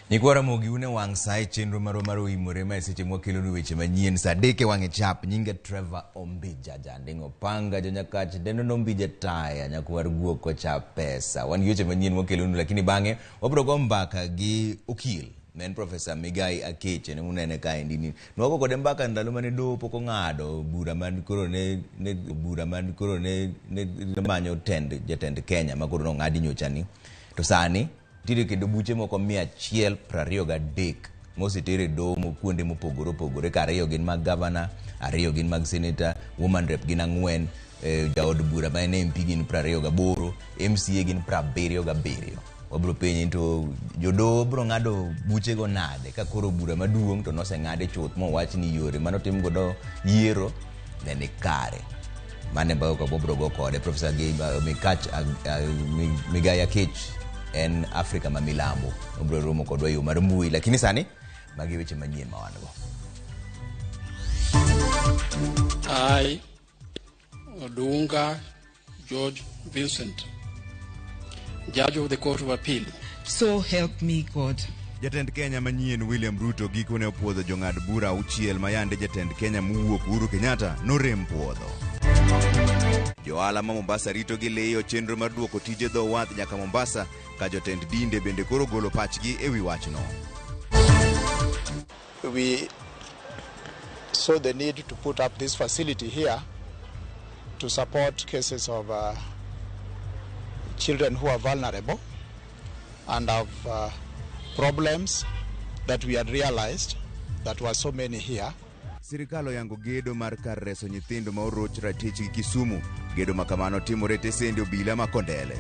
Nyikwa Ramogi un e wang' sa e chenro marwa mar Oimore ma e seche mwakelonu weche manyien sa adek e wang'e chap. Nyinga Trevor Ombija Janding' Opanga Jonyakach dendo Nombija Taya nyakwar guok kocha pesa. Wan gi weche manyien mwakelonu lakini bang'e wabiro go mbaka gi okil ma en Profesa Migai Akech en unene kaendi ni nwago kode mbaka ndalo mane doho pok ong'ado bura man koro ne bura man koro ne manyo tend jatend Kenya ma koro nong'adi nyochani to sani nitiere kendo buche moko 123 moseter e doho kuonde mopogore opogore ka ariyo gin mag gavana, ariyo gin mag seneta, woman rep gin 4, jaod bura ma en MP gin 28, MCA gin 77. Wabiro penje to jodoho biro ng'ado buchego nade ka koro bura maduong' to noseng'ade chuth mowach ni yore manotim godo yiero ne ni kare. Mane mbaka wabiro go kode Profesa Migai Akech en Afrika ma Milambo. Obiro romo kodwa e yo mar mbui lakini sani magi weche manyien ma wan go. I, Odunga George Vincent, Judge of the Court of Appeal. So help me God. Jatend Kenya manyien William Ruto gikone opuodho jong'ad bura 6 ma yande jatend Kenya mowuok Uhuru Kenyatta norem puodho. Johala ma Mombasa rito gi liyo chenro mar duoko tije dho wath nyaka Mombasa ka jotend dinde bende koro golo pachgi e wi wachno. We saw the need to put up this facility here to support cases of children who are vulnerable and have problems that we had realized that were so many here. Sirikal oyango gedo mar kar reso nyithindo ma oroch ratichgi Kisumu. Gedo ma kamano timore e tesende obila ma Kondele.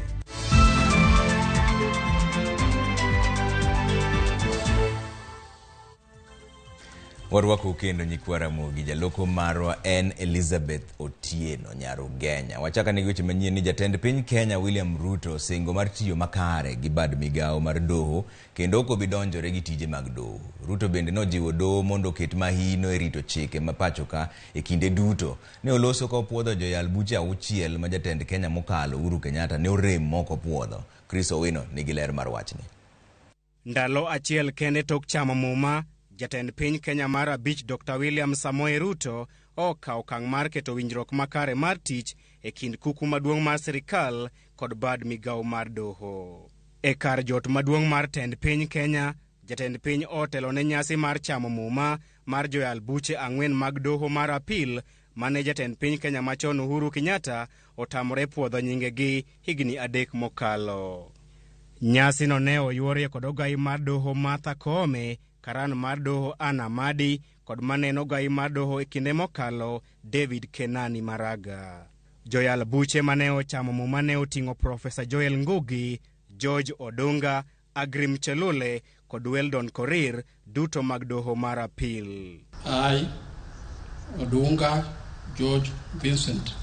Warwako kendo nyikwa Ramogi. Jaloko marwa en Elizabeth Otieno Nyarugenya. Wachaka nigi weche manyien ni jatend piny Kenya William Ruto singo mar tiyo makare gi bad migawo mar doho kendo ok obi donjore gi tije mag doho. Ruto bende nojiwo doho mondo oket mahino e rito chike ma pacho ka e kinde duto. Ne oloso ka opuodho joyal buche 6 ma jatend Kenya mokalo Uhuru Kenyatta ne orem moko puodho. Chris Owino nigi ler mar wachni. Ndalo achiel kende tok chamo muma, jatend piny Kenya mar 5 Dr. William Samoei Ruto okawo okang' mar keto winjruok makare mar tich e kind kuku maduong' mar sirikal kod bad migawo mar doho. E kar jot maduong' mar tend piny Kenya, jatend piny otelo ne nyasi mar chamo muma mar joyal buche 4 mag doho mar apil mane jatend piny Kenya machon Uhuru Kenyatta otamore puodho nyingegi higni 3 mokalo. Nyasino ne oyuorie kod ogai mar doho Martha Koome, karan mar doho Anna Madi kod maneno ogai mar doho e kinde mokalo David Kenani Maraga. Joyal buche mane ochamo muma ne oting'o Profesa Joel Ngugi, George Odunga, Agrim Chelule kod Weldon Korir duto mag doho mar apil. I, Odunga George Vincent,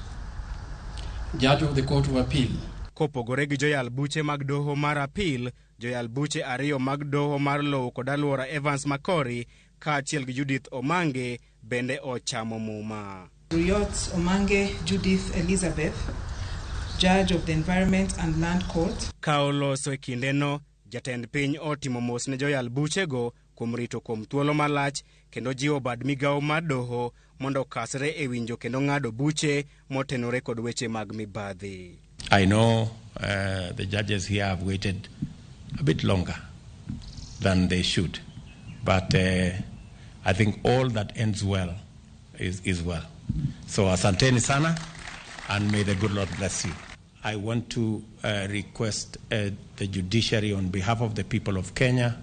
Judge of the Court of Appeal. Kopogore gi joyal buche mag doho mar apil, joyal buche 2 mag doho mar lowo kod alwora Evans Makori kaachiel gi Judith Omange bende ochamo muma. Ruyot Omange Judith Elizabeth, Judge of the Environment and Land Court. Ka oloso e kindeno, jatend piny otimo mos ne joyal buchego kuom rito kuom thuolo malach kendo jiwo bad migawo mar doho mondo okasre e winjo kendo ng'ado buche motenore kod weche mag mibadhi. I know the judges here have waited a bit longer than they should, but I think all that ends well is well. So asanteni sana, and may the good Lord bless you. I want to request the judiciary on behalf of the people of Kenya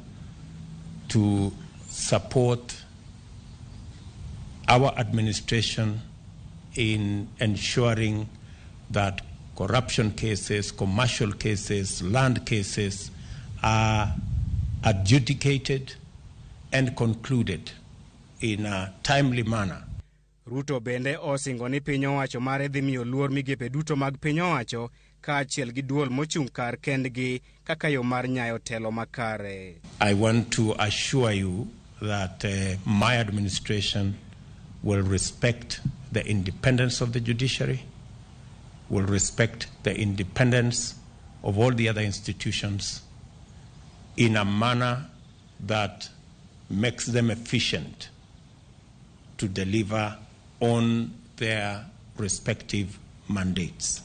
to support our administration in ensuring that corruption cases, commercial cases, land cases are adjudicated and concluded in a timely manner. Ruto bende osingo ni piny owacho mare dhi miyo luor migepe duto mag piny owacho kaachiel gi duol mochung' kar kendgi kaka yo mar nyayo telo makare. I want to assure you that my administration will respect the independence of the judiciary, will respect the independence of all the other institutions in a manner that makes them efficient to deliver on their respective mandates.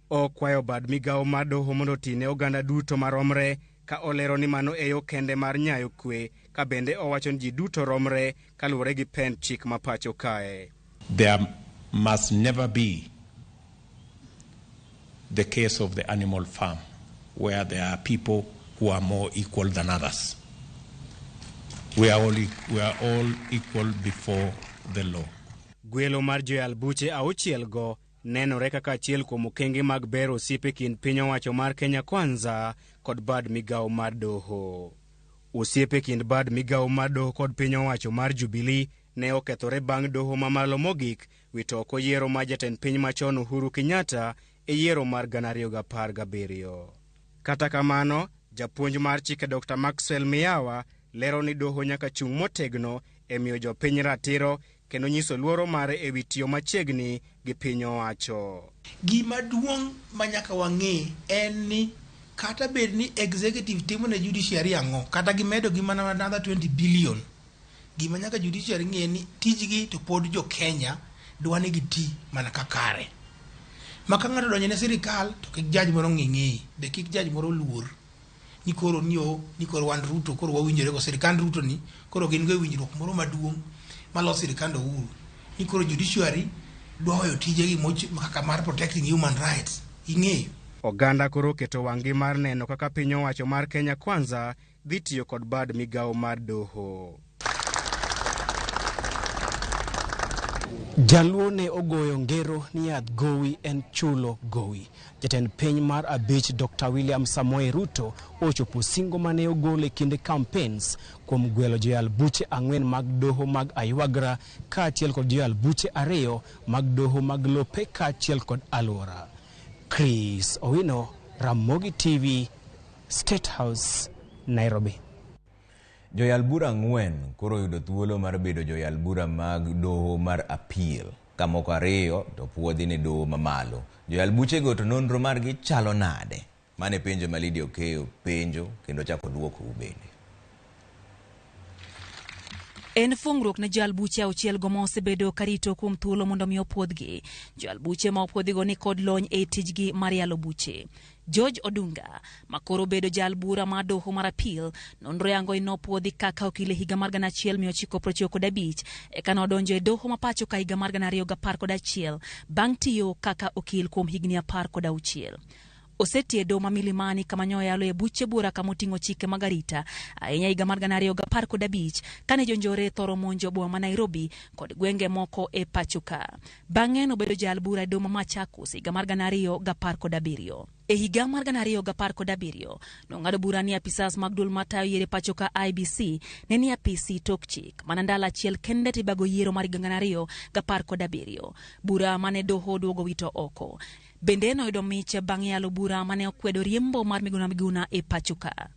Okwayo bad migawo mar doho mondo oti ne oganda duto maromre ka olero ni mano e yo kende mar nyayo kwe ka bende owacho ni ji duto romre kaluwore gi pend chik ma pacho kae. There must never be the case of the animal farm where there are people who are more equal than others. We are all equal before the law. Gwelo mar joyal buche auchiel go nenore kaka achiel kuom okenge mag bero osiepe kind piny owacho mar Kenya Kwanza kod bad migawo mar doho. Osiepe kind bad migawo mar doho kod piny owacho mar Jubilee ne okethore bang' doho mamalo mogik wito oko yiero mar jatend piny machon Uhuru Kenyatta e yiero mar 2017. Kata kamano, japuonj mar chike Dr. Maxwell Miyawa lero ni doho nyaka chung' motegno e miyo jopiny ratiro kendo nyiso luoro mare e wi tiyo machiegni gi piny owacho. Gima duong' ma nyaka wang'e en ni kata bed ni executive timo ne judiciary ang'o, kata gimedo gi mana another 20 billion, gima nyaka judiciary ng'e ni tijgi to pod jo Kenya dwa ni giti mana kakare. Ma ka ng'ato odonjo ne sirikal to kik judge moro ng'i, be kik judge moro luor ni koro ni o ni koro wan Ruto koro wawinjore go sirikand Ruto ni koro gin go e winjruok moro maduong' maloso sirikand Uhuru ni koro judiciary dwa weyo tijegi kaka mar protecting human rights. Ing'eyo. Oganda koro oketo wang'gi mar neno kaka piny owacho mar Kenya Kwanza dhi tiyo kod bad migawo mar doho. Jaluo ne ogoyo ngero ni yath gowi en chulo gowi. Jatend piny mar abich Dr. William Samoei Ruto ochopo singo mane ogolo e kinde campaigns kuom gwelo joyal buche 4 mag doho mag Aywagra kaachiel kod joyal buche 2 mag doho mag lope kaachiel kod alwora. Chris Owino, Ramogi TV, State House, Nairobi. Joyal bura 4 koro yudo thuolo mar bedo joyal bura mag doho mar appeal, ka moko 2 to puodhi ne doho mamalo. Joyal buchego to nonro margi chalo nade? Mane penjo ma Lydia Okeyo penjo kendo chako duoko bende. En fungruok ne joyal buche 6 go ma osebedo karito kuom thuolo mondo mi opuodhgi. Joyal buche ma opuodhigo ni kod lony e tijgi mar yalo buche. George Odunga, makoro bedo jal bura mar doho mar appeal, nonro yango inopuodhi kaka okil e higa mar 1995 eka nodonjo e doho ma pacho ka higa mar 2011 bang' tiyo kaka okil kuom higni 16. Osetiyo e doho ma Milimani kama nyoyalo e buche bura kama oting'o chike mag arita ahinya higa mar 2015 kane jonjore thoro monjo boma ma Nairobi kod gwenge moko e pacho ka. Bang'e nobedo jal bura e doho ma Machakos higa mar 2017. E higa mar 2017, nong'ado bura ni apisas mag duol matayo yiero e pacho ka IBC ne ni apisi tok chik mana ndalo achiel kende tibago yiero mar higa 2017. Bura mane doho duogo wito oko. Bende noyudo mich bang' yalo bura mane okwedo riembo mar Miguna Miguna e pacho ka.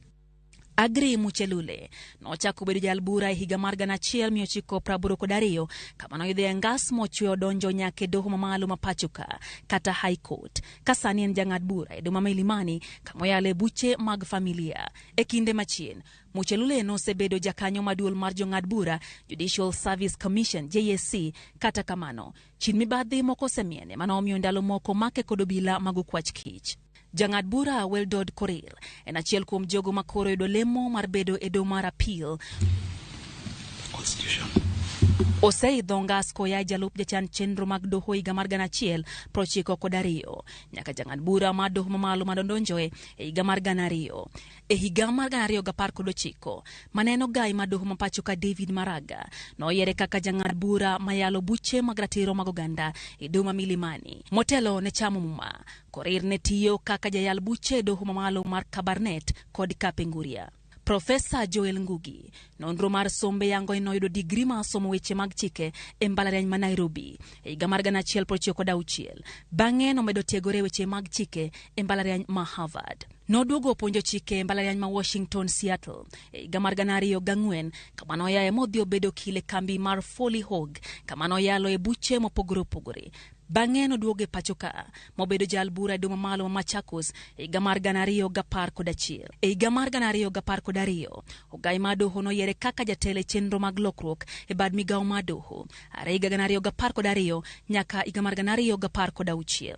Agri Muchelule nochako bedo jal bura e higa mar 1982 kama noidho e ngas mochwe odonjo nyaka e doho mamalo ma pacho ka kata High Court. Ka sani en jang'ad bura e doho ma Milimani kama oyale buche mag familia. E kinde machien, Muchelule nosebedo jakanyo maduol mar jong'ad bura Judicial Service Commission JSC. Kata kamano, chin mibadhi moko osemiene mane omiyo ndalo moko make kod obila mag okwach kich. Jang'ad bura Weldod Korir en achiel kuom jogo ma koro yudo lemo mar bedo e doho mar appeal. Oseidho ngas koya jalup jachan chenro mag doho higa mar 1992 nyaka jang'ad bura mar doho mamalo madondonjoe e higa mar 2000. E higa mar 2019 maneno gai mar doho ma pacho ka David Maraga noyiere kaka jang'ad bura mayalo buche mag ratiro mag oganda e doho ma Milimani. Motelo ne chamo muma, Korir ne tiyo kaka jayal buche e doho mamalo mar Kabarnet kod Kapenguria. Profesa Joel Ngugi, nonro mar sombe yango enoyudo digri mar somo weche mag chike e mbalariany ma Nairobi e higa mar 1996. Bang'e nomedo tiegore weche mag chike e mbalariany ma Harvard. Noduogo puonjo chike e mbalariany ma Washington Seattle e higa mar 2004 kama noyae modhi obedo okil e kambi mar Foley Hoag kama noyalo e buche mopogore opogore. Bang'e noduogo e pacho ka mobedo jal bura e doho mamalo ma Machakos e higa mar 2011. E higa mar 2012, ogai mar doho noyiere kaka jatelo e chenro mag lokruok e bad migawo mar doho are higa 2012 nyaka higa mar 2016.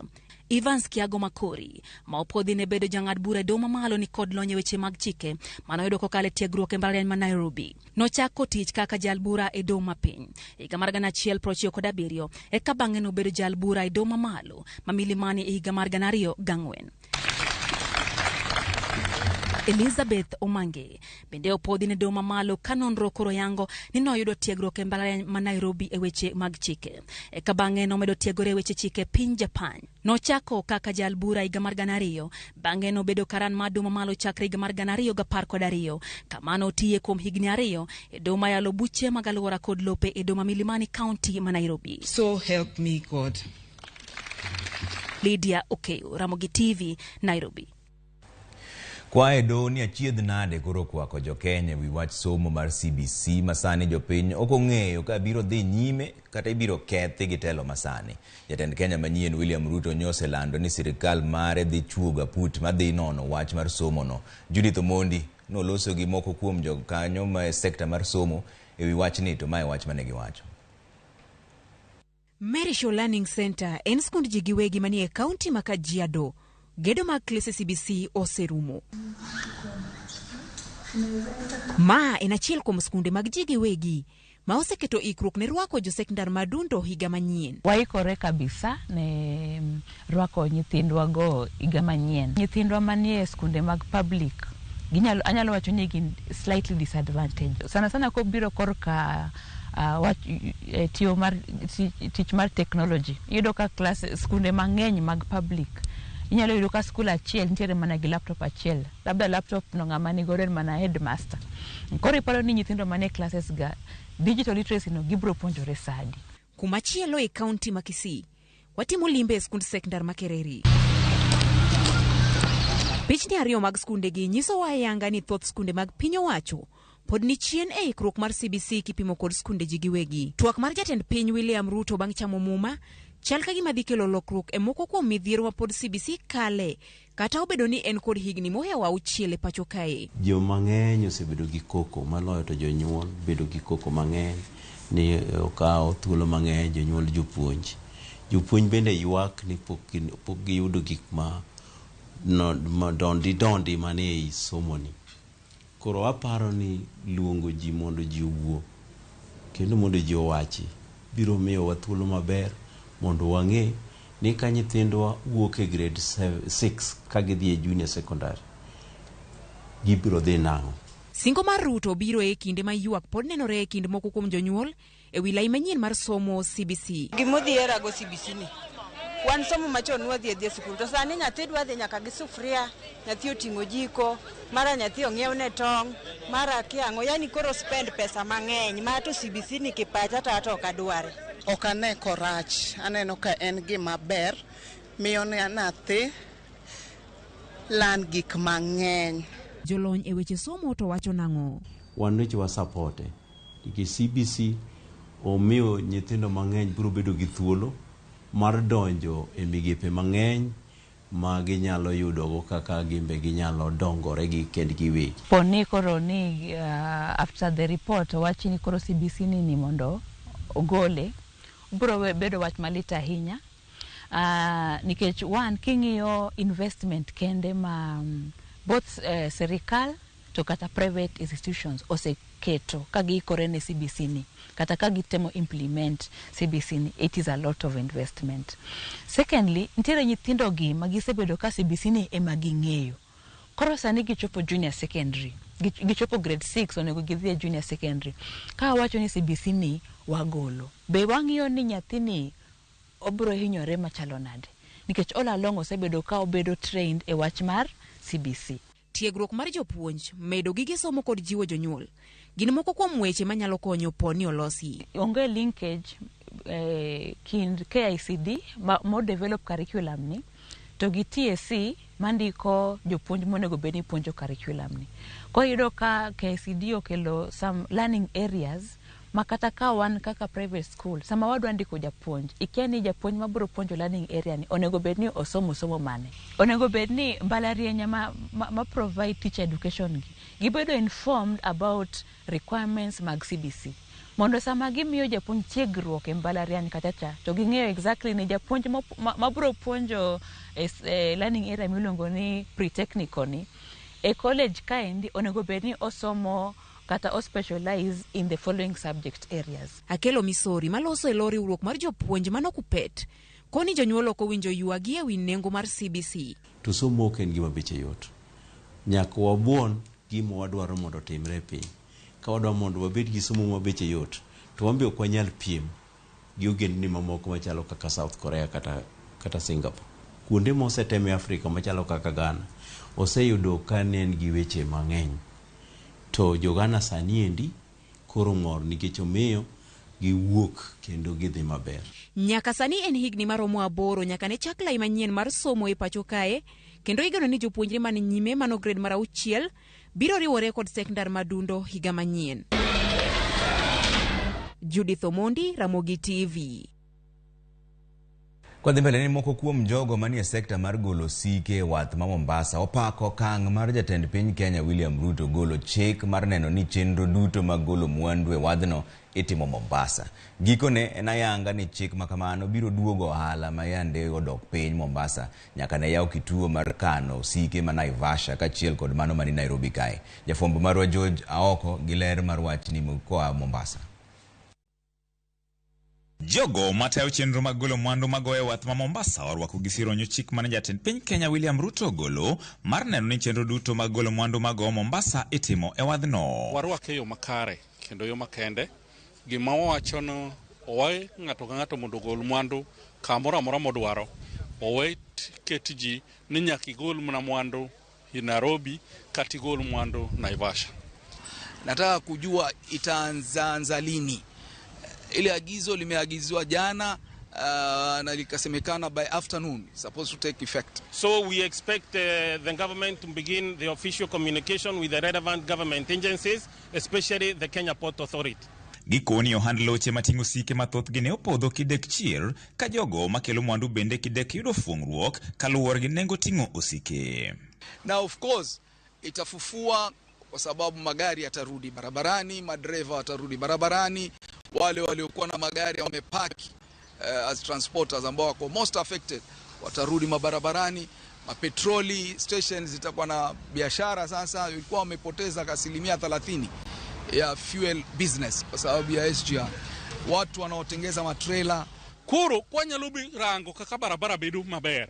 Evans Kiago Makori ma opuodhi ne bedo jang'ad bura e doho mamalo ni kod lony e weche mag chike manoyudo kokalo e tiegruok e mbalariany ma Nairobi. Nochako tich kaka jal bura e doho mapiny higa mar 1997 eka bang'e nobedo jal bura e doho mamalo ma Milimani e higa mar 2004. Elizabeth Omange bende opuodhi ne doho mamalo ka nonro koro yango ni noyudo tiegruok e mbalariany ma Nairobi e weche mag chike. Eka bang'e nomedo tiegore e weche chike e piny Japan. Nochako kaka jal bura higa mar 2000, bang'e nobedo karan mar doho mamalo chakre higa mar 2012, kama notiye kuom higni 2 e doho mayalo buche mag alwora kod lope e doho ma Milimani County ma Nairobi. So help me God. Lydia Okeyo, Ramogi TV, Nairobi. Kwae doho ni achiedh nade koro kwako jo-Kenya ewi wach somo mar CBC ma sani jopiny ok ong'eyo ka biro dhi nyime kata ibiro kethi gi telo masani. Jatend Kenya manyien William Ruto nyoselando ni sirikal mare dhi chuogo aput madhi nono wach mar somo no. Judith Omondi noloso gi moko kuom jokanyo ma e sekta mar somo ewi wachni to mae wach mane giwacho. Mary Shaw Learning Center en skund ji giwegi manie kaunti ma Kajiado. Gedo mag klese CBC oserumo. Ma en achiel kuom skunde mag ji giwegi ma oseketo ikruok ne rwako jo sekondar madundo higa manyien. Waikore kabisa ne rwako nyithindwa go higa manyien. Nyithindwa manie skunde mag public ginyalo, anyalo wacho ni gin slightly disadvantage. Sana sana kobiro korka wach tiyo mar tich mar technology. Iyudo ka klas skunde mang'eny mag public inyalo yudo ka skul achiel nitiere mana gi laptop achiel. Labda laptop no ng'ama nigodo en mana headmaster. Koro iparo ni nyithindo manie classes ga digital literacy no gibiro puonjore sadi. Kumachielo e kaunti ma Kisii, watimo limbe e skund sekondar ma Kereri. Pichni ariyo mag skundegi nyisowa ayanga ni thoth skunde mag piny owacho pod ni chien e ikruok mar CBC kipimo kod skunde ji giwegi. Twak mar jatend piny William Ruto bang' chamo muma chal ka gima dhi kelo lokruok e moko kuom midhiero ma pod CBC kale kata obedo ni en kod higni mohewo 6 e pacho kae. Joma ng'eny osebedo gi koko maloyo to jonyuol bedo gi koko mang'eny ni okawo thuolo mang'eny jonyuol jopuonj. Jopuonj bende ywak ni pok giyudo gik ma dondi dondi manie ei somo ni. Koro aparo ni luongo ji mondo ji owuo kendo mondo ji owachi biro miyowa thuolo maber mondo wang'e ni ka nyithindwa wuok e grade 6 ka gidhi e junior secondary gibiro dhi nang'o. Singo mar Ruto biro e kinde ma ywak pod nenore e kind moko kuom jonyuol e wi lai manyien mar somo CBC. Gimodhiera go CBC ni. Wan somo machon nwadhi adhiya sikul to sani nyathi dwa dhi nyaka gi sufuria, nyathi oting'o jiko, mara nyathi ong'iew tong', mara kia ang'o, yani koro spend pesa mang'eny ma to CBC ni kipacha to ato ok adware. Ok ane korach, aneno ka en gima ber, miyo nyathi learn gik mang'eny. Jolony e weche somo to wacho nang'o? Wan weche wa support nikech CBC omiyo nyithindo mang'eny biro bedo gi thuolo mar donjo e migepe mang'eny ma ginyalo yudogo kaka gimbe ginyalo dongore gi kendgi giwegi. Poni koro ni after the report owachi ni koro CBC ni mondo ogole, biro bedo wach malit ahinya. Nikech one king'iyo investment kende ma both sirikal to kata private institutions oseketo ka giikore ne CBC ni kata ka gitemo implement CBC ni, it is a lot of investment. Secondly, nitiere nyithindo gi ma gisebedo ka CBC ni ema ging'eyo. Koro sani gichopo junior secondary, gichopo grade 6 onego gidhi e junior secondary. Ka wawacho ni CBC ni wagolo, be wang'iyo ni nyathini obiro hinyore machalo nade? Nikech all along osebedo ka obedo trained e wach mar CBC. Tiegruok mar jopuonj, medo gige somo kod jiwo jonyuol gin moko kuom weche manyalo konyo po ni olosi. Onge linkage kind KICD mo develop curriculum ni to gi TSC mandiko jopuonj monego bed ni puonjo curriculum ni. Koro iyudo ka KICD okelo some learning areas Ma kata ka wan kaka private school, sama wadwa ndiko japuonj, ikia ni japuonj mabiro puonjo learning area ni onego bed ni osomo somo mane. Onego bed ni mbalariany ma provide teacher education gi, gibedo informed about requirements mag CBC. Mondo sama gimiyo japuonj tiegruok e mbalariany kacha cha, to ging'eyo exactly ni japuonj mabiro puonjo e learning area miluongo ni pre-technical ni, e college kaendi onego bed ni osomo kata o specialize in the following subject areas. Akelo Misori maloso e lo riwruok mar jopuonj mano KUPPET koni jonyuol ok owinjo ywagi ewi nengo mar CBC. To somo ok en gima beche yot. Nyaka wabuon gima wadwaro mondo otimre e piny. Ka wadwa mondo wabed gi somo ma beche yot, to wan be ok wanyal piem gi ogendni mamoko machalo kaka South Korea kata Singapore. Kuonde mosetem e Afrika machalo kaka Ghana, oseyudo ka ne en gi weche mang'eny. To jo Ghana sani endi koro mor nikech omiyo giwuok kendo gidhi maber. Nyaka sani en higni maromo 8 nyaka ne chak lai manyien mar somo e pacho kae, kendo igeno ni jopuonjre man nyime mano grade mar 6 biro riwore kod sekondar madundo higa manyien. Judith Omondi, Ramogi TV. Kwadhi mbele ni moko kuom jogo manie sekta mar golo osike e wath ma Mombasa opako okang' mar jatend piny Kenya William Ruto golo chik mar neno ni chenro duto mag golo mwandu e wadhno itimo Mombasa. Gikone en ayanga ni chik ma kamano biro duogo ohala ma yande odok piny Mombasa nyaka ne yaw kituo mar kano osike ma Naivasha kaachiel kod mano mani Nairobi kae. Jafwambo marwa George Aoko gi ler mar wachni koa Mombasa. Jogo matayo chenro mag golo mwandu magoyo wath ma Mombasa orwako gi sironyo chik mane jatend piny Kenya William Ruto ogolo mar neno ni chenro duto mag golo mwandu magoyo Mombasa itimo e wadhno. Warwake yo makare kendo yo makende. Gima wawacho no owe ng'ato ka ng'ato mondo ogol mwandu kamoro amora modwaro. Owe ket ji ni nyaka igol mana mwandu Nairobi kata igol mwandu Naivasha. Nataka kujua itaanza lini. Ile agizo limeagizwa jana na likasemekana by afternoon supposed to take effect. So we expect the government to begin the official communication with the relevant government agencies, especially the Kenya Port Authority. Gikoni ohand loche mating'o osike mathothgi ne opodho kidek chier ka jogo makelo mwandu bende kidek yudo fuong'ruok kaluwore gi nengo ting'o osike. Now of course itafufua kwa sababu magari yatarudi barabarani, madereva watarudi barabarani, wale waliokuwa na magari wamepaki as transporters ambao wako most affected watarudi mabarabarani, mapetroli stations zitakuwa na biashara sasa. Ilikuwa wamepoteza 30% ya fuel business kwa sababu ya SGR. Watu wanaotengeza matrela koro kwanyalo rango kaka barabara bedo maber.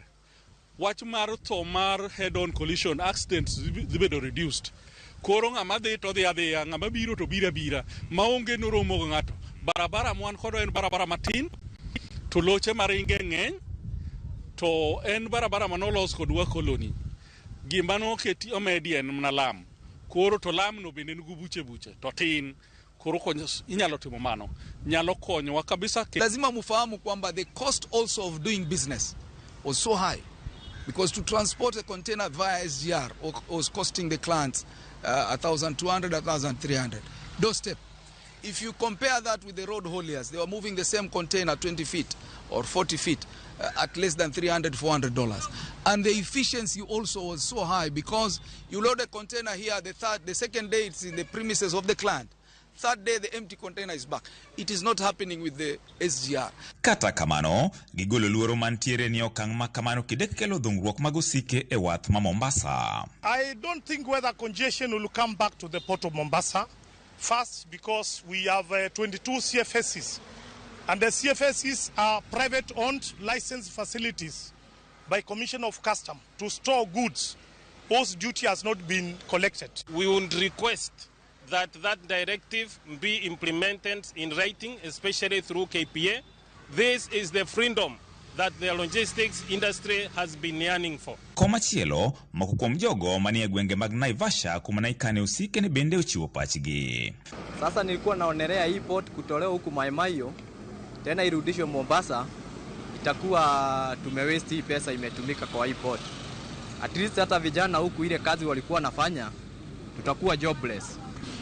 Wach mar tho mar head on collision accidents dhi bedo reduced. Koro ng'ama dhi to dhi adhiya, ng'ama biro to biro abira, maonge noromo gi ng'ato. Barabara mwan kodo en barabara matin, to loche maringe ng'eny, to en barabara manolos kod wakoloni. Gima noketi omedi en mana lam. Koro to lamno bende nigi buche buche, to tin. Koro inyalo timo mano. Nyalo konyowa kabisa. Lazima mufahamu kwamba the cost also of doing business was so high. Because to transport a container via SGR was costing the clients 1,200, 1,300. Doorstep. If you compare that with the road hauliers, they were moving the same container 20 feet or 40 feet at less than $300, $400. And the efficiency also was so high because you load a container here, the second day it's in the premises of the client. Third day the empty container is back. It is not happening with the SGR. Kata kamano, gigolo luoro mantiere ni okang' ma kamano kidek kelo dhungruok mag osike e wath ma Mombasa. I don't think whether congestion will come back to the port of Mombasa. First, because we have 22 CFSs, and the CFSs are private-owned licensed facilities by Commission of Custom to store goods whose duty has not been collected. We would request that that directive be implemented in writing, especially through KPA. This is the freedom that the logistics industry has been yearning for. Komachielo, moko kuom jogo manie gwenge mag Naivasha kuma ne ikane osike ne bende ochiwo pachgi. Sasa nilikuwa naonelea hii port kutolewa huku Maimayo tena irudishwe Mombasa, itakuwa tumewaste hii pesa imetumika kwa hii port. At least hata vijana huku ile kazi walikuwa nafanya tutakuwa jobless.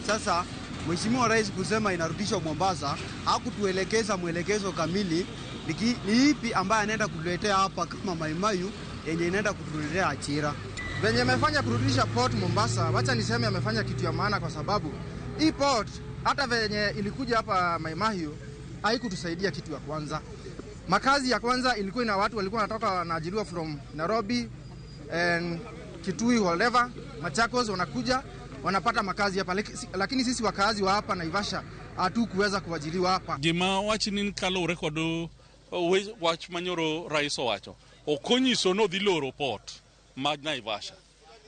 Sasa Mheshimiwa Rais kusema inarudishwa Mombasa, hakutuelekeza mwelekezo kamili ni ipi ambaye anaenda kutuletea hapa kama Mai Mahiu yenye inaenda kutuletea ajira. Venye amefanya kurudisha port Mombasa, wacha niseme amefanya kitu ya maana, kwa sababu hii port hata venye ilikuja hapa Mai Mahiu haikutusaidia kitu ya kwanza. Makazi ya kwanza ilikuwa ina watu walikuwa wanatoka wanaajiriwa from Nairobi and Kitui, whatever, Machakos, wanakuja wanapata makazi hapa, lakini sisi wakazi wa hapa Naivasha hatukuweza kuajiriwa hapa. Gima wachni kaluwore kod wach manyoro rais owacho, ok onyiso ni odhi loro port ma Naivasha.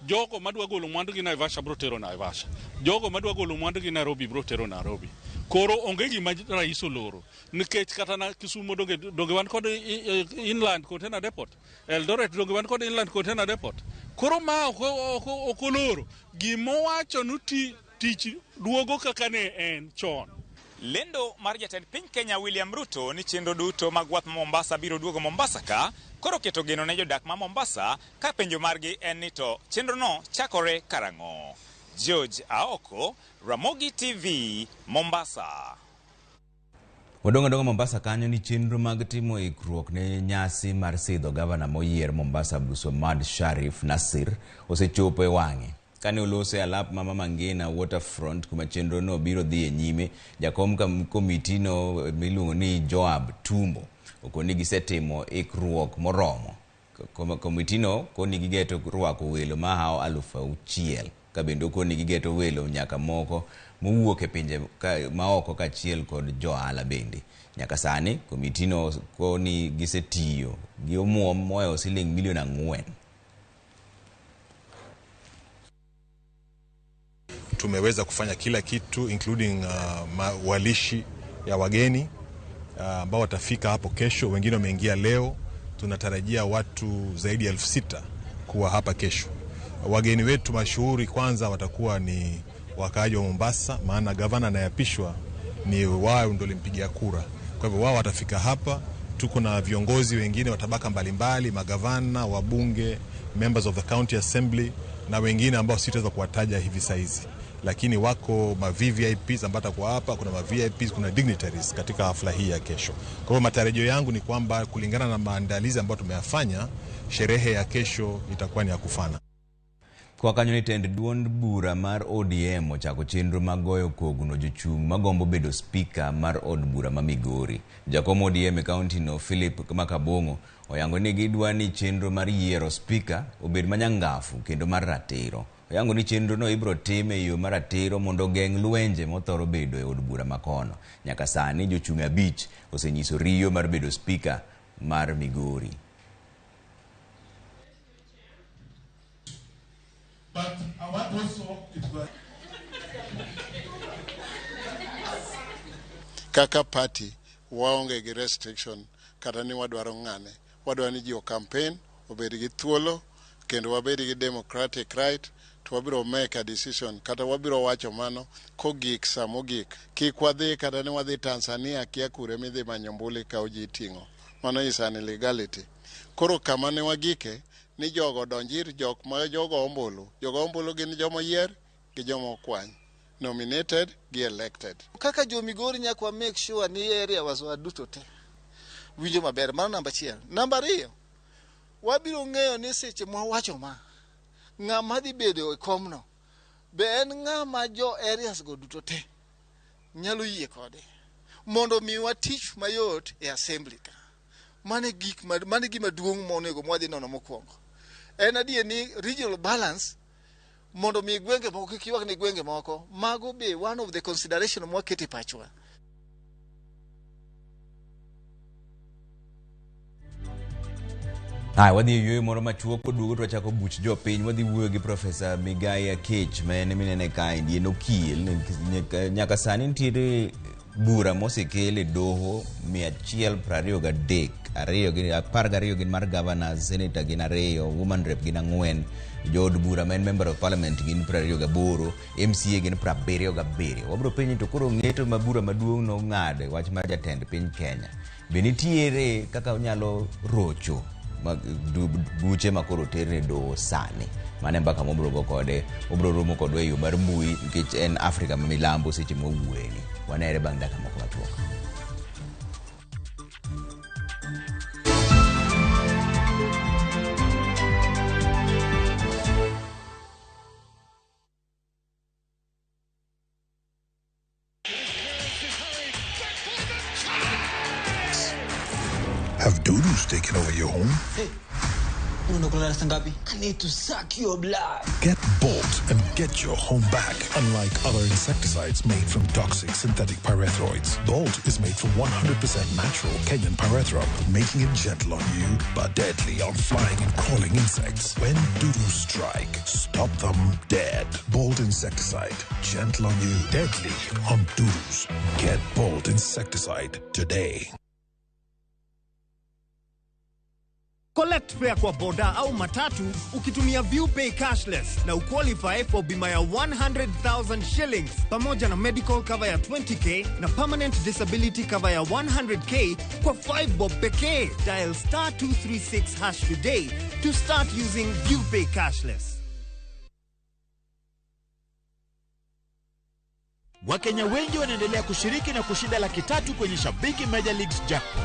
Jogo madwa golo mwandu gi Naivasha bro tero Naivasha. Jogo madwa golo mwandu gi Nairobi bro tero Nairobi. Koro onge gima rais oloro nikech kata na Kisumu donge wan kod inland container depot, Eldoret donge wan kod inland container depot. Koro ma ok oloro. Gimowacho ni tich duogo kaka ne en chon. Lendo mar jatend piny Kenya William Ruto ni chenro duto mag wath ma Mombasa biro duogo Mombasa ka koro keto geno ne jodak ma Mombasa ka penjo margi en ni to chenrono chakore karang'o. George Aoko, Ramogi TV, Mombasa. Wadong' adong'a Mombasa kanyo ni chenro mag timo ikruok ne nyasi mar sidho gavana moyier Mombasa Abdulswamad Sharif Nasir osechopo e wang'e. Kane olose e alap ma Mama Ngina Waterfront kuma chenro no biro dhi e nyime, jakom komitino miluongo ni Joab Tumbo okoni gisetimo ikruok moromo. Komitino koni gigeto rwako welo mahawo 6,000 ka bende okoni gigeto welo nyaka moko mowuok e pinje maoko kaachiel kod johala bende. Nyaka sani komitino koni gisetiyo gi omuom mohewo siling milion 4. Tumeweza kufanya kila kitu including walishi ya wageni ambao watafika hapo kesho, wengine wameingia leo. Tunatarajia watu zaidi ya 6,000 kuwa hapa kesho. Wageni wetu mashuhuri kwanza watakuwa ni wakaaji wa Mombasa, maana gavana anayeapishwa ni wao ndio walimpigia kura. Kwa hivyo wao watafika hapa. Tuko na viongozi wengine wa tabaka mbalimbali, magavana, wabunge, members of the county assembly na wengine ambao sitaweza kuwataja hivi saizi. Lakini wako ma VVIPs ambao watakuwa hapa, kuna ma VIPs, kuna dignitaries katika hafla hii ya kesho. Kwa hivyo matarajio yangu ni kwamba kulingana na maandalizi ambayo tumeyafanya, sherehe ya kesho itakuwa ni ya kufana. Kwa kanyo ni tend duond bura mar ODM ochako chenro mag goyo kogno jochung' magombo bedo spika mar od bura ma Migori. Jakom ODM e kaunti no Philip Makabong'o oyango ni gidwa ni chenro mar yiero spika obed manyangafu kendo mar ratiro. Oyango ni chenro no ibiro tim e yo mar ratiro mondo ogeng' lwenje mothoro bedo e od bura makono. Nyaka sani jochung' 5 osenyiso riyo mar bedo spika mar Migori. But I want also kaka party waonge gi restriction kata ni wadwaro ng'ane, wadwaro ni ji o campaign obed gi thuolo kendo wabed gi democratic right, to wabiro make a decision kata wabiro wacho mano kogik sa mogik. Kik wadhi kata ni wadhi Tanzania kia kure midhi manyo ombulu ikaw ji iting'o, mano is an illegality. Koro kama ne wagike ni jogo donjir jok ma jogo ombulu. Jogo ombulu gin joma oyier gi joma okwany, nominated gi elected. Kaka jo Migori nyaka wa make sure ni area wa duto te winjo maber. Mano namba 1. Namba 2, wabiro ng'eyo ni seche mwawacho ma ng'ama dhi bedo e komno be en ng'ama jo areas go duto te nyalo yie kode mondo miwa tich mayot e assembly ka. Mane gik mane gima duong' monego mwadhi nono mokwongo. En adier ni regional balance mondo mi gwenge moko kik ywak ni gwenge moko, mago be one of the consideration mwakete pachwa. Haya, wadhi e yueyo moro machuok koduogo to wachako buch jopiny. Wadhi wuoyo gi Profesa Migai Akech ma en minene kaendi, en okil. Nyaka sani nitiere bura mosekel e doho 123, 12 gin mar governors, senator gin 2, woman rep gin 4, jood bura ma en member of parliament gin 28, MCA gin 77. Wabiro penjo to koro ng'eto ma bura maduong' nong'ado e wach mar jatend piny Kenya be nitiere kaka onyalo rocho Buche ma koro oter ne doho sani. Mano e mbaka mobro go kode, obro romo kodwa e yo mar mbui nikech en Afrika ma milambo seche mwawuoyeni. Wanere bang' dakika moko machuok. Have dudus taken over your home? Hey, I need to suck your blood. Get Bolt and get your home back. Unlike other insecticides made from toxic synthetic pyrethroids, Bolt is made from 100% natural Kenyan pyrethrum, making it gentle on you but deadly on flying and crawling insects. When dudus strike, stop them dead. Bolt insecticide, gentle on you, deadly on dudus. Get Bolt insecticide today. Collect fare kwa boda au matatu ukitumia ViewPay cashless na uqualify for bima ya 100,000 shillings pamoja na medical cover ya 20k na permanent disability cover ya 100k kwa 5 bob pekee. Dial star 236 hash today to start using ViewPay cashless. Wakenya wengi wanaendelea kushiriki na kushinda 300,000 kwenye Shabiki Major Leagues Jackpot.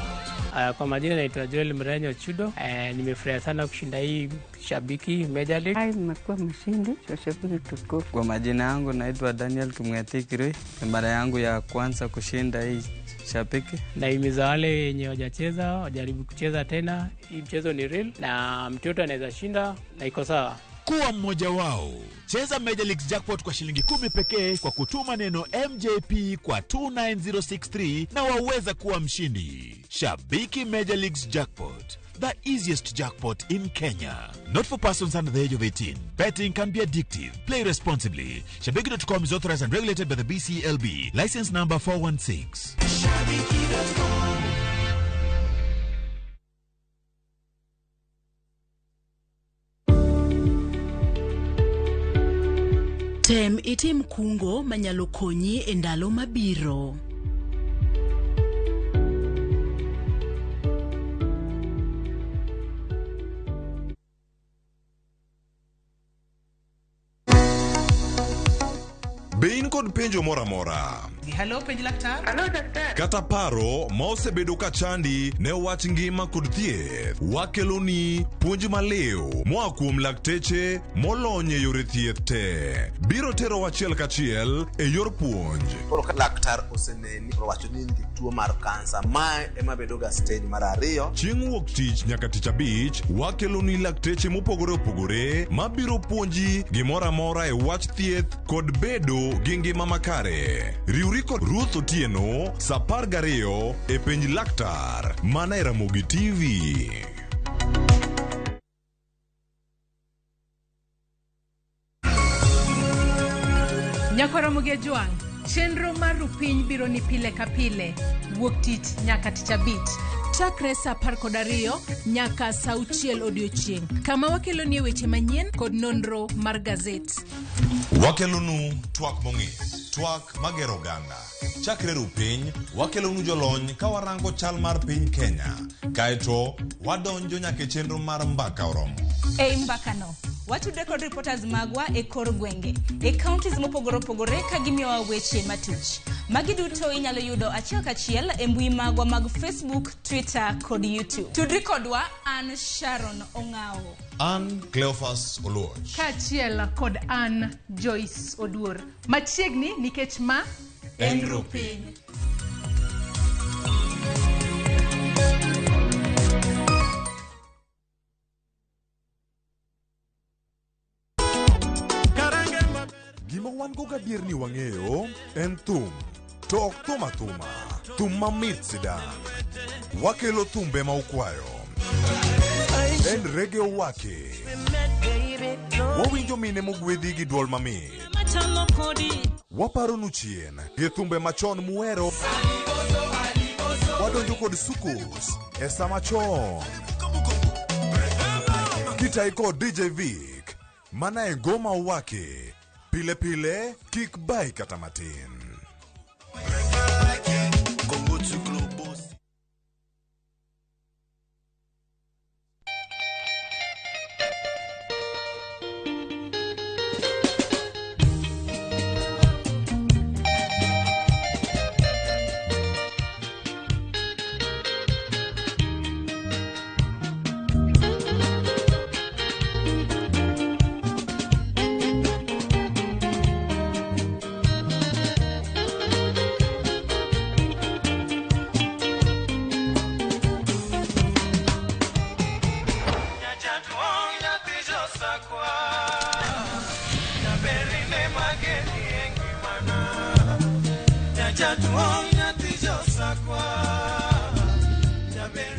Kwa majina naitwa Joel Mrenyo Chudo. Nimefurahia sana kushinda hii Shabiki Major League. Nimekuwa mshindi wa Shabiki tukufu. Kwa majina yangu naitwa Daniel Kimweti Kirui. Ni mara yangu ya kwanza kushinda hii Shabiki. Nahimiza wale wenye hawajacheza wajaribu kucheza tena. Hii mchezo ni real na mtoto anaweza shinda na iko sawa. Kuwa mmoja wao. Cheza Major Leagues Jackpot kwa shilingi 10 pekee kwa kutuma neno MJP kwa 29063 na waweza kuwa mshindi. Shabiki Major Leagues Jackpot, the easiest jackpot in Kenya. Not for persons under the age of 18. Betting can be addictive. Play responsibly. Shabiki.com is authorized and regulated by the BCLB. License number 416. Shabiki.com. Tem itim kungo manyalo konyi e ndalo mabiro. Be in kod penjo moro amora? Hello, penj laktar. Hello, daktari. Kata paro ma osebedo ka chandi ne wach ngima kod thieth, wakeloni puonj maliw moa kuom lakteche molony e yore thieth te. Biro tero achiel kachiel e yor puonj. Koro ka laktar oseneni owacho ni in gi tuo mar kansa, mae ema bedo ga stage mar ariyo. Chieng' wuok tich nyaka tich abich, wakeloni lakteche mopogore opogore mabiro puonji gimoro amora e wach thieth kod bedo gi ngima makare. Riwri kod Ruth Otieno sa 12 e penj laktar mana e Ramogi TV. Nyakwar Jwang', chenro mar Rupiny biro ni pile ka pile, wuok tich nyaka tich abich, chakre saa 12 nyaka saa 6 odiochieng', kama wakelonie weche manyien kod nonro mar gazet. Wakelonu twak mong'ith, twak magero oganda. Chakre Rupiny, wakelonu jolony ka warango chal mar piny Kenya. Kaeto, wadonjo nyaka e chenro mar mbaka oromo. Ei mbakano, watudre kod reporters magwa e kor gwenge, e counties mopogore opogore ka gimiyowa weche matuch. Magi duto inyalo yudo achiel kachiel e mbui magwa mag Facebook, Twitter kod YouTube. Tudri kodwa an Sharon Ong'awo. An Cleophas Oluoch. Kaachiel kod an Joyce Oduor. Machiegni nikech ma en Rupiny. Gima wan go gadier ni wang'eyo en thum, to ok thum athuma, thum mamit sidang'. Wakelo thumbe ma ukwayo. En reggae owake. Wawinjo mine mogwedhi gi duol mamit. Waparonu chien gi thumbe machon muhero. Wadonjo kod soukous e sama chon. Kitai kod DJ Vic, mana e ngoma owake. Pile pile, kik bai kata matin.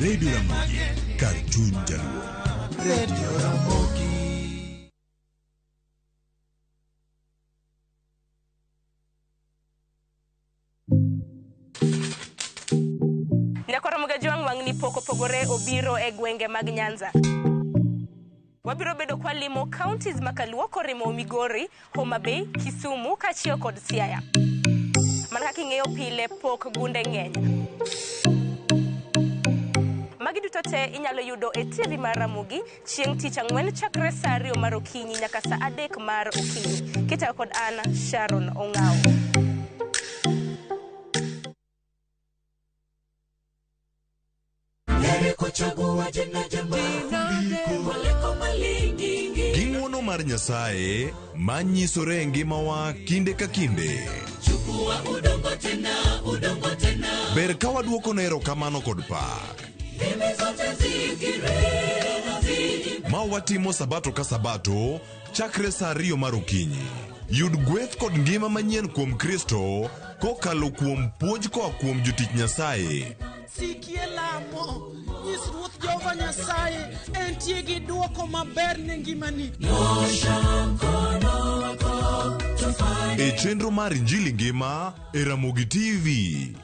Radio Ramogi, kar chuny jaluo. Radio Ramogi. Nyakwar Mugajwang' wang'ni pok opogore obiro e gwenge mag Nyanza. Wabiro bedo kwalimo counties makaluo korimo Migori, Homa Bay, Kisumu kaachiel kod Siaya. Mana kaka ing'eyo pile pok gunde ng'eny. Magi duto te inyalo yudo e TV mar Ramogi chieng' tich ang'wen chakre saa 2 mar okinyi nyaka saa 3 mar okinyi. Kitayo kod an Sharon Ong'awo. Gi ng'wono mar Nyasaye manyisore e ngimawa kinde ka kinde. Ber ka waduokone erokamano kod pak. Ma watimo sabato ka sabato chakre saa 2 mar okinyi. Yud gweth kod ngima manyien kuom Kristo kokalo kuom puonj koa kuom jotich Nyasaye. Sikie lamo, nyis Ruoth Jehova Nyasaye entie gi dwoko maber ne ngimani. E chenro mar Injili Ngima e Ramogi TV.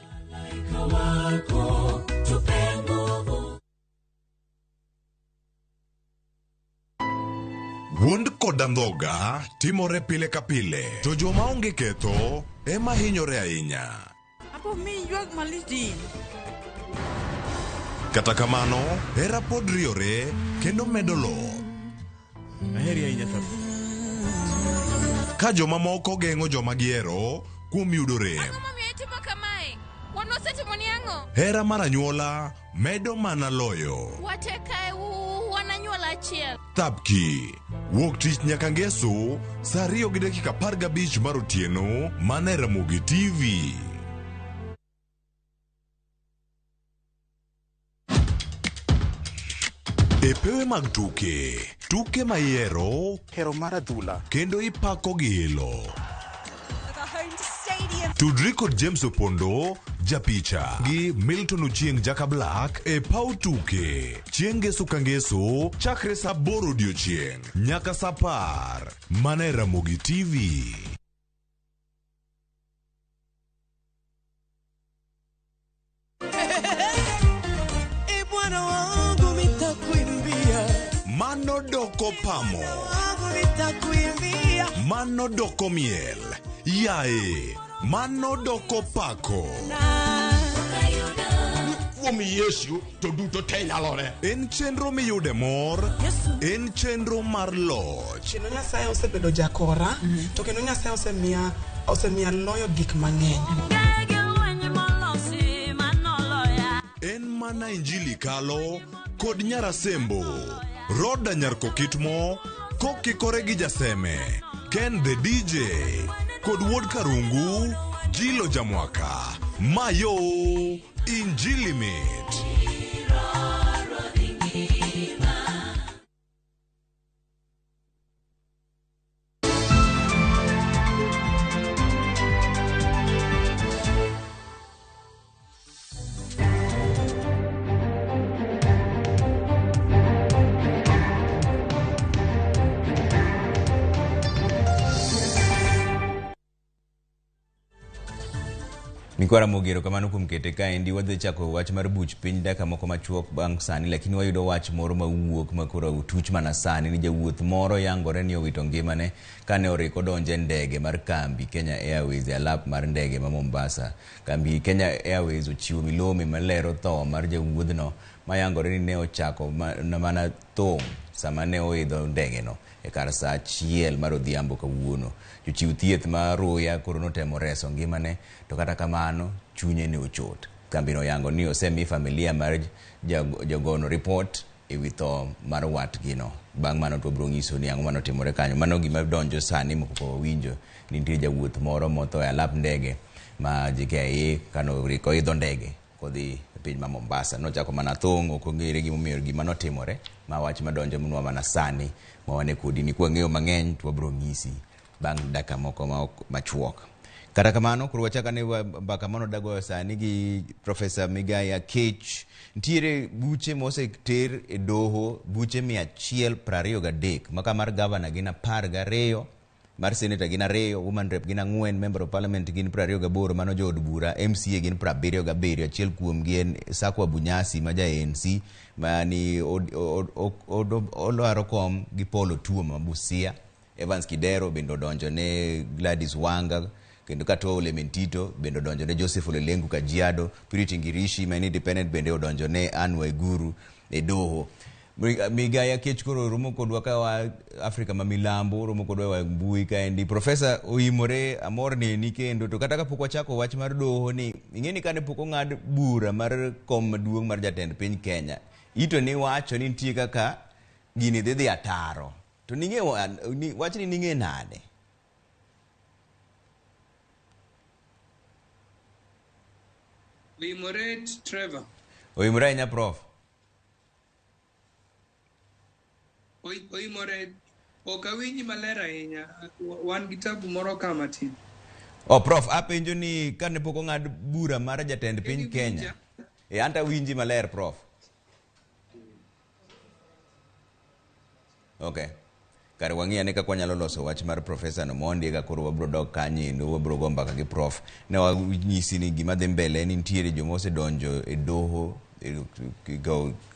Wuond kod andhoga timore pile ka pile, to joma onge ketho ema hinyore ahinya. Apo mi ywak malich din. Kata kamano, hera pod riore kendo medo loth. Aheri ahinya Safi. Ka jomamoko geng'o joma gihero kuom yudo rem. Ang'o momiyo itimo kamae? Wan wasetimoni ang'o? Hera mar anyuola medo mana loyo. Wate kae wan anyuola achiel. Thapki. Wuok tich nyaka ngeso saa 2:15 mar otieno mana e Ramogi TV. E pewe mag tuke, tuke ma ihero, hero mar adhula, kendo ipako gi ilo. Tudri kod James Opondo, japicha, gi Milton Ochieng' Jaka Black e paw tuke. Chieng' ngeso ka ngeso, chakre saa 8 odiochieng' nyaka saa 10. Mana e Ramogi TV. E Bwana wangu nitakuimbia. Mano doko pamo. Wangu nitakuimbia. Mano doko miel. Yae, mano doko pako. Kuom Yesu to duto te nyalore. En chenro miyude mor, en chenro mar loch. Kendo Nyasaye osebedo jakora, to kendo Nyasaye osemiya loyo gik mang'eny. En mana Injili kalo kod Nyarasembo, Roda Nyarkokitmo, kokikore gi Jaseme, Ken the DJ, kod Wuod Karungu, Jilo Jamwaka, Mayo, Injili mit. Mikwara Mogero kamano kuom kete kaendi wadhi chako wach mar buch piny dakika moko machuok bang' sani, lakini wayudo wach moro mawuok makoro otuch mana sani ni jawuoth moro yangore ni owito ngimane kane oriko donjo e ndege mar kambi Kenya Airways e alap mar ndege ma Mombasa. Kambi Kenya Airways ochiwo milome malero tho mar jawuodhno mayangore ni ne ochako mana thong' sama ne oidho ndegeno e kar saa 1 mar odhiambo kawuono. Jochiw thieth ma Ruya koro notemo reso ngimane, to kata kamano chunye ne ochot. Kambino oyango ni osemi familia mar jagono report ewi tho mar watgino. Bang' mano to wabiro nyiso ni ang'o manotimore kanyo. Mano gima donjo sani moko ka wawinjo ni nitie jawuoth moro motho e alap ndege ma JKIA kano oriko idho ndege kodhi e piny ma Mombasa. Nochako mana thong', ok ong'ere gimomiyo gima notimore, ma wach madonjo nwa mana sani ma wane kodi ni kwang'eyo mang'eny to wabiro nyisi bang' dakika moko ma ok machuok. Kata kamano, koro wachak ane mbaka mano dagoyo sani gi Profesa Migai Akech. Nitiere buche moseter e doho, buche 123, maka mar gavana gin 12, mar senator gin 2, woman rep gin 4, member of parliament gin 28, mano jood bura, MCA gin 77, achiel kuomgi en Sakwa Bunyasi ma ja ANC mani olwaro kom gi Paul Otuoma ma Busia. Evans Kidero bende odonjo ne Gladys Wanga, kendo Katoo Ole Mentito bende odonjo ne Joseph Ole Lenku Kajiado, Purity Ngirishi ma en independent bende odonjo ne Anne Waiguru e doho. Migai Akech koro romo kodwa ka wa Afrika ma milambo, romo kodwa e mbui kaendi. Profesa oimore, amor neni kendo, to kata kapok wachako wach mar doho ni, ing'e ni kane pok ong'ad bura mar kom maduong' mar jatend piny Kenya, ito ni wacho ni nitie kaka gini dhi dhi ataro. To ning'e wachni ning'e nade? Oimore Trevor. Oimore ahinya Prof. Oimore, ok awinji maler ahinya. Wan gi tabu moro ka matin. Oh, Prof, apenjo ni kane pok ong'ad bura mar jatend piny Kenya. E, anta winji maler, Prof. Okay. Kare wang'i ane kaka wanyalo loso wach mar Profesa no mondi eka koro wabro dok kanyo endo wabro go mbaka gi Prof. Ne wanyisi ni gima dhi mbele en nitiere joma osedonjo e doho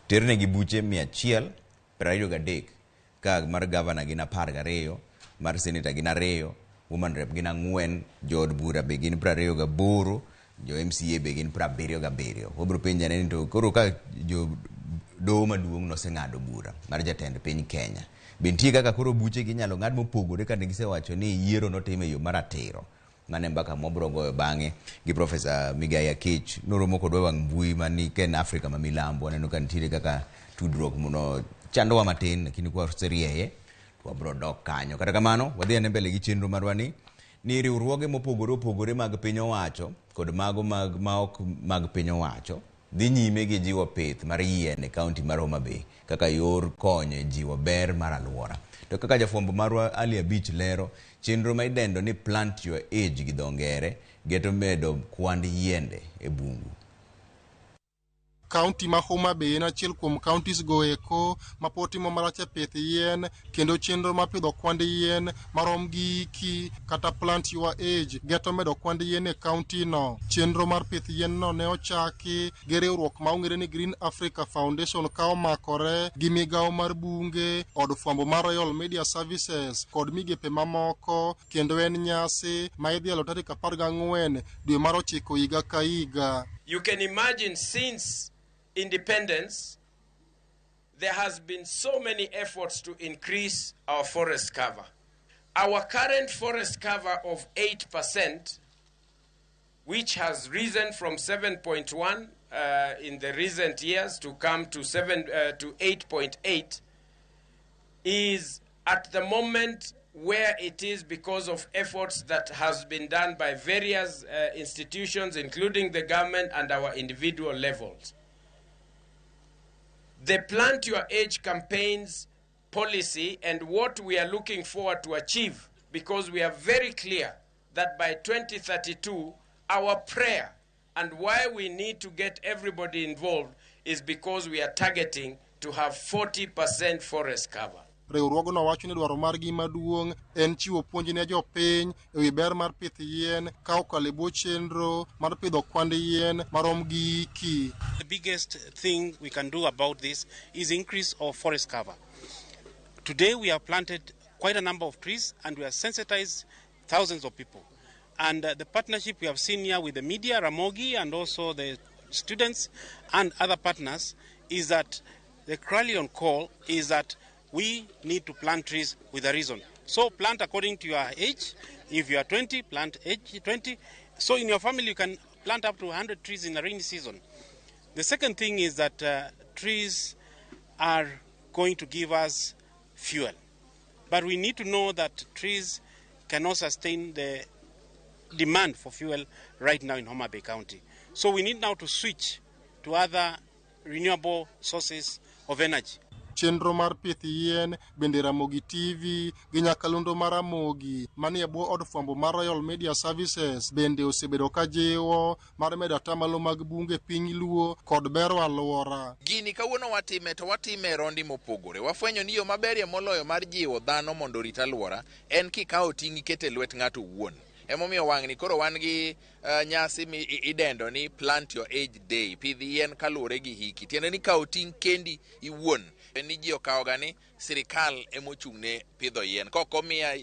ternegi buche 123 ka mar gavana gin 12, mar senator gin 2, woman rep gin 4, jood bura be gin 28, jo MCA be gin 77. Wabro penjane ni to koro ka jo doho maduong' noseng'ado bura mar jatend piny Kenya, be nitie kaka koro buche gi inyalo ng'ad mopogore kane gisewacho ni yiero notim e yo maratiro? Mano e mbaka mwabro goyo bang'e gi Profesa Migai Akech. Noromo kodwa e wang' mbui mani ka en Afrika ma milambo. Aneno ka nitiere kaka tudruok mono chandowa matin, lakini kwa waserieye to wabro dok kanyo. Kata kamano, wadhi ane mbele gi chenro marwa ni riwruoge mopogore opogore mag piny owacho kod mago mag ma ok mag piny owacho dhi nyime gi jiwo pith mar yien e kaunti mar Homa Bay kaka yor konyo e jiwo ber mar alwora. To kaka jafwambo marwa Ali Abich lero, chenro ma idendo ni Plant Your Age gi dho ngere geto medo kwand yiende e bungu. Kaunti ma Homa Bay en achiel kuom counties go eko ma pod timo marach e pith yien, kendo chenro mar pidho kwand yien marom gi iki kata Plant Your Age geto medo kwand yien e kaunti no. Chenro mar pith yien no ne ochaki gi riwruok ma ong'ere ni Green Africa Foundation ka omakore gi migawo mar bunge, od fwambo mar Royal Media Services kod migepe mamoko, kendo en nyasi ma idhialo tarik 14 dwe mar 9 higa ka higa. You can imagine since independence, there has been so many efforts to increase our forest cover. Our current forest cover of 8%, which has risen from 7.1 in the recent years to come to 8.8, is at the moment where it is because of efforts that has been done by various institutions, including the government and our individual levels. The Plant Your Age campaign's policy and what we are looking forward to achieve, because we are very clear that by 2032, our prayer and why we need to get everybody involved is because we are targeting to have 40% forest cover. Riwruogno wacho ni dwaro margi maduong' en chiwo puonj ne jopiny e wi ber mar pith yien ka okalo e bwo chenro mar pidho kwand yien marom gi iki. The biggest thing we can do about this is increase of forest cover. Today we have planted quite a number of trees and we have sensitized thousands of people. And the partnership we have seen here with the media, Ramogi, and also the students and other partners is that the clarion call is that we need to plant trees with a reason. So plant according to your age. If you are 20, plant age 20. So in your family, you can plant up to 100 trees in the rainy season. The second thing is that trees are going to give us fuel. But we need to know that trees cannot sustain the demand for fuel right now in Homa Bay County. So we need now to switch to other renewable sources of energy. Chenro mar pith yien bende Ramogi TV gi nyakalondo mar Ramogi manie bwo od fwambo mar Royal Media Services bende osebedo ka jiwo mar medo atamalo mag bunge piny Luo kod bero alwora. Gini kawuono watime to watime e rondi mopogore. Wafwenyo ni yo maberie moloyo mar jiwo dhano mondo orit alwora en kikawo ting' ikete lwet ng'ato owuon. Emomiyo wang'ni koro wan gi nyasi mi idendo ni Plant Your Age Day, pidh yien kaluwore gi hiki. Tiende ni kawo ting' kendi iwuon. En ni ji okawoga ni sirikal emochung' ne pidho yien. Kok omiya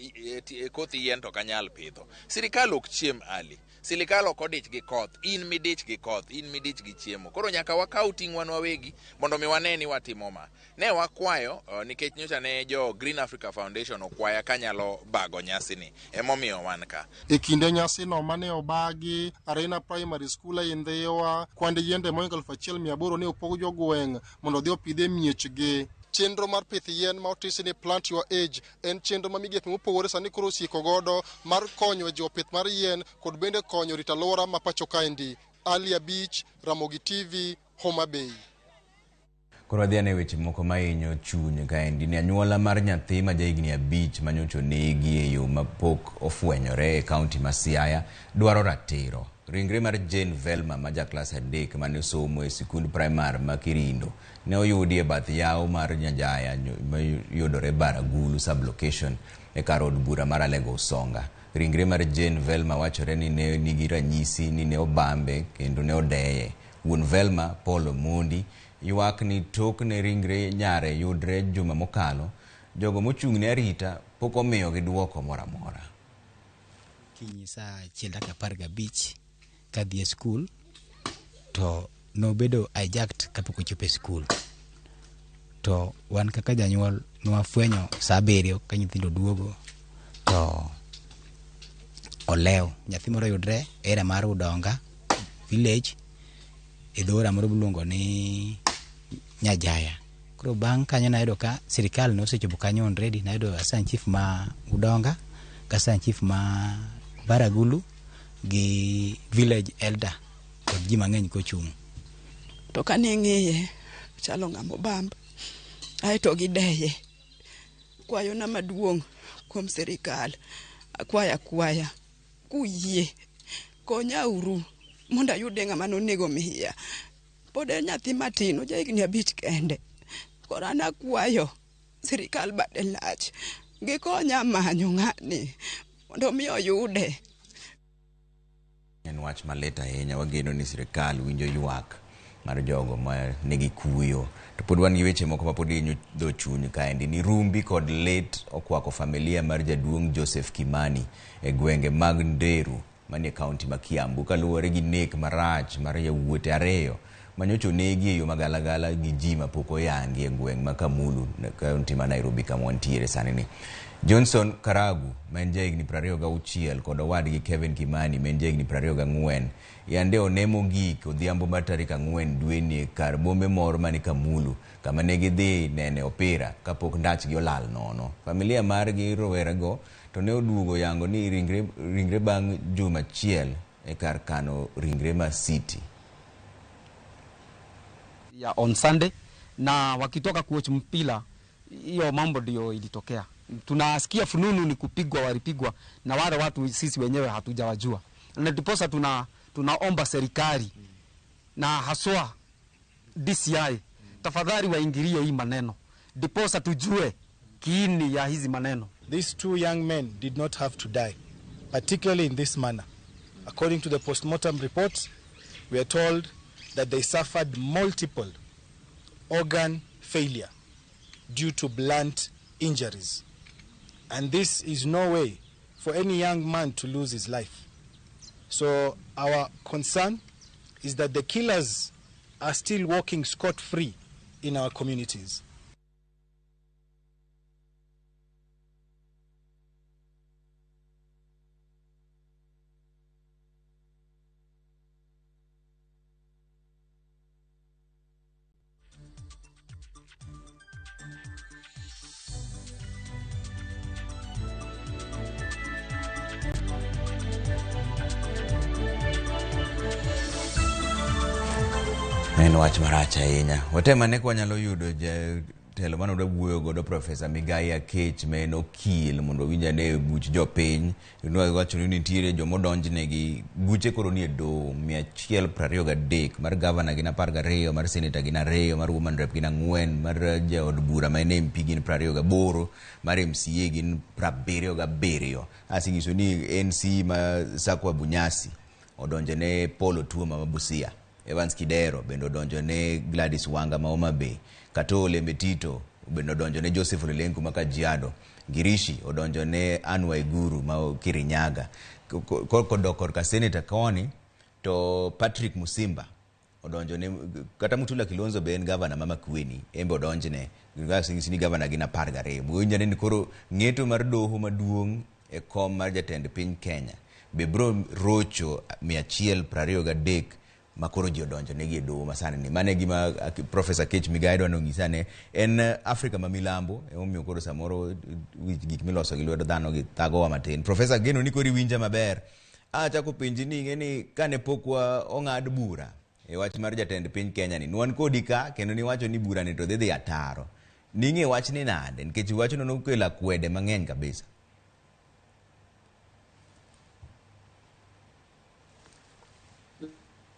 koth yien to ok anyal pidho. Sirikal ok chiem Ali. Sirikal ok odich gi koth, in midich gi koth, in midich gi chiemo. Koro nyaka wakaw ting' wan wawegi mondo mi wane ni watimo ma. Ne wakwayo nikech nyocha ne jo Green Africa Foundation okwaya kanyalo bago nyasini. Emomiyo wan ka. E kinde nyasino mane obagi Arena Primary School e Ndhiwa, kwand yiende mohingo 1800 ne opog jogweng' mondo odhi opidh e miechgi. Chenro mar pith yien ma otisi ni Plant Your Age en chenro ma migepe mopogore sani koro osiko godo mar konyo e jiwo pith mar yien kod bende konyo rito alwora ma pacho kaendi. Ali Abich, Ramogi TV, Homa Bay. Koro wadhi ane weche moko mahinyo chuny kaendi ni anyuola mar nyathi ma jahigni 5 manyocha onegi e yo mapok ofwenyore e kaunti ma Siaya dwaro ratiro. Ringre mar Jane Velma ma ja klas 3 mane osomo e sikund primar ma Kirindo ne oyudi e bath yawo mar Nyajaya mayudore Baragulu sub-location e kar od bura mar Alego Usonga. Ringre mar Jane Velma wachore ni ne nigi ranyisi ni ne obambe kendo ne odeye. Wuon Velma, Paul Omondi, ywak ni tok ne ringre nyare yudre juma mokalo, jogo mochung' ne arita pok omiyogi duoko moro amora. Kinyi saa 1:15 kadhi e skul to nobedo hijacked kapok ochopo e skul. To wan kaka janyuol nwafwenyo saa 7 ka nyithindo duogo to olew. Nyathi moro yudre area mar Udonga village e dho moro miluongo ni Nyajaya. Koro bang' kanyo nayudo ka sirikal nosechopo kanyo already, nayudo assistant chief ma Udonga gi assistant chief ma Baragulu gi village elder kod ji mang'eny kochung'. To kane ng'iye chalo ng'ama obamb aeto gideye. Kwayona maduong' kuom sirikal akwaya akwaya kuyie konyauru mondo ayude ng'ama nonego miya. Pod en nyathi matin, oja higni 5 kende. Koro an akwayo sirikal bade lach gikonya manyo ng'ani mondo mi oyude. En wach malit ahinya, wageno ni sirikal winjo ywak mar jogo ma nigi kuyo. To pod wan gi weche moko ma pod hinyo dho chuny kaendi ni rumbi kod lit okwako familia mar jaduong' Joseph Kimani e gwenge mag Nderu manie kaunti ma Kiambu kaluwore gi nek marach mar yawuote 2 manyocha onegi e yo magalagala gi ji mapok oyangi e gweng' ma Kamulu, kaunti ma Nairobi kama wantiere sani ni. Johnson Karagu ma en jahigni 26 kod owadgi Kevin Kimani ma en jahigni 24 yande one mogik odhiambo mar tarik 4 dweni e kar bombe moro mani Kamulu kama ne gidhi nene opira kapok ndachgi olal nono. Familia margi rowerego to ne oduogo yango ni ringre bang' juma achiel e kar kano ringre ma City. Ya on Sunday na wakitoka kuoch mpira, hiyo mambo ndio ilitokea. Tunasikia fununu ni kupigwa, walipigwa na wale watu sisi wenyewe hatujawajua. Na ndiposa tunaomba serikali na haswa DCI tafadhali waingilie hii maneno, ndiposa tujue kiini ya hizi maneno. These two young men did not have to die, particularly in this manner. According to the postmortem reports, we are told that they suffered multiple organ failure due to blunt injuries. And this is no way for any young man to lose his life. So our concern is that the killers are still walking scot-free in our communities. En wach marach ahinya. Watem ane ka wanyalo yudo Jatelo mane wadwa wuoyo godo Profesa Migai Akech ma en okil mondo owinj ane buch jopiny. Nwawacho ni nitiere joma odonjnegi buche koro nie doho 123 mar gavana gin 12, mar seneta gin 2, mar woman rep gin 4, mar jaod bura ma en MP gin 28, mar MCA gin 77. Asenyiso ni NC ma Sakwa Bunyasi odonjo ne Paul Otuoma ma Busia. Evans Kidero bende odonjo ne Gladys Wanga ma Homa Bay. Katoo Ole Metito bende odonjo ne Joseph Ole Lenku ma Kajiado. Ngirishi odonjo ne Anne Waiguru ma Kirinyaga. Kodok korka seneta koni to Patrick Musimba odonjo ne kata Mutula Kilonzo be en gavana ma Makueni en be odonjne. Asenyiso ni gavana gin 12. Winjo ni koro ng'eto mar doho maduong' e kom mar jatend piny Kenya be bro rocho 123 ma koro ji odonjo negi e doho masani ni. Mano e gima Profesa Kech Migai dwa nonyisa ne en Afrika ma milambo emomiyo koro samoro wich gik miloso gi lwedo dhano gi thagowa matin. Profesa geno ni koro iwinja maber. Achako penji ni ing'e ni kane pok wa ong'ad bura e wach mar jatend piny Kenya ni nwan kodi ka kendo niwacho ni bura ni to dhi dhi ataro. Ning'e wach ni nade nikech wachno nokelo akwede mang'eny kabisa.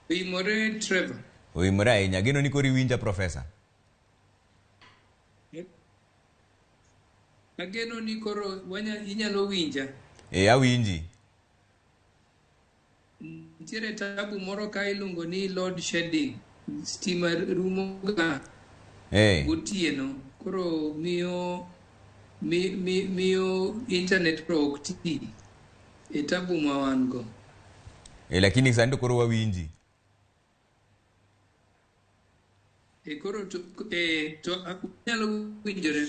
Oimore Trevor. Oimore ahinya. Ageno ni koro iwinja Profesa. Ageno ni koro inyalo winja. E awinji. Nitiere tabu moro ka iluongo ni load shedding. Stima rumo ga gotieno. Koro miyo internet koro ok ti. E tabu ma wan go. Lakini sani to koro wawinji. Koro to nyalo winjore.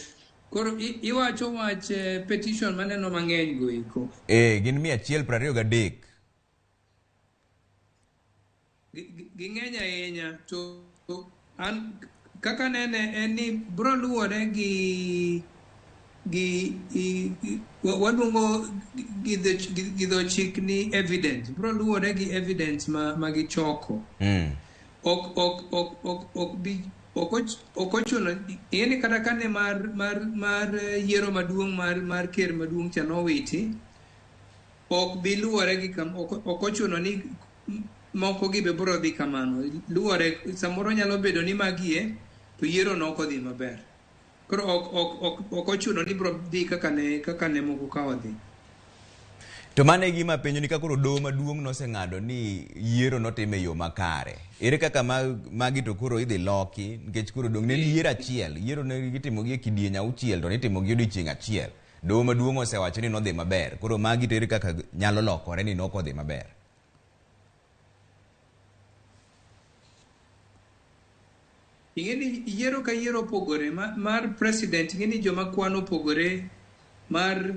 Koro iwacho wach petition maneno mang'eny go eko. Gin 123. Ging'eny ahinya to an kaka nene en ni bro luwore gi waluongo gi dho chik ni evidence. Bro luwore gi evidence ma gichoko. Ok ochuno ing'e kata kane mar yiero maduong' mar ker maduong' cha nowiti ok bi luwore gi ok ochuno ni moko gi be bro dhi kamano. Luwore samoro nyalo bedo ni magie to yiero no ok odhi maber. Koro ok ochuno ni bro dhi kaka ne moko ka odhi. To mano e gima penjo ni ka koro doho maduong' noseng'ado ni yiero notim e yo makare. Ere kaka magi to koro idhi loki nikech koro dong' ne en yiero achiel. Yiero ne gitimo gi e kidieny auchiel to nitimo gi odiochieng' achiel. Doho maduong' osewacho ni nodhi maber. Koro magi to ere kaka nyalo lokore ni nok odhi maber. Ing'e ni yiero ka yiero opogore mar president ing'e ni joma kwan opogore mar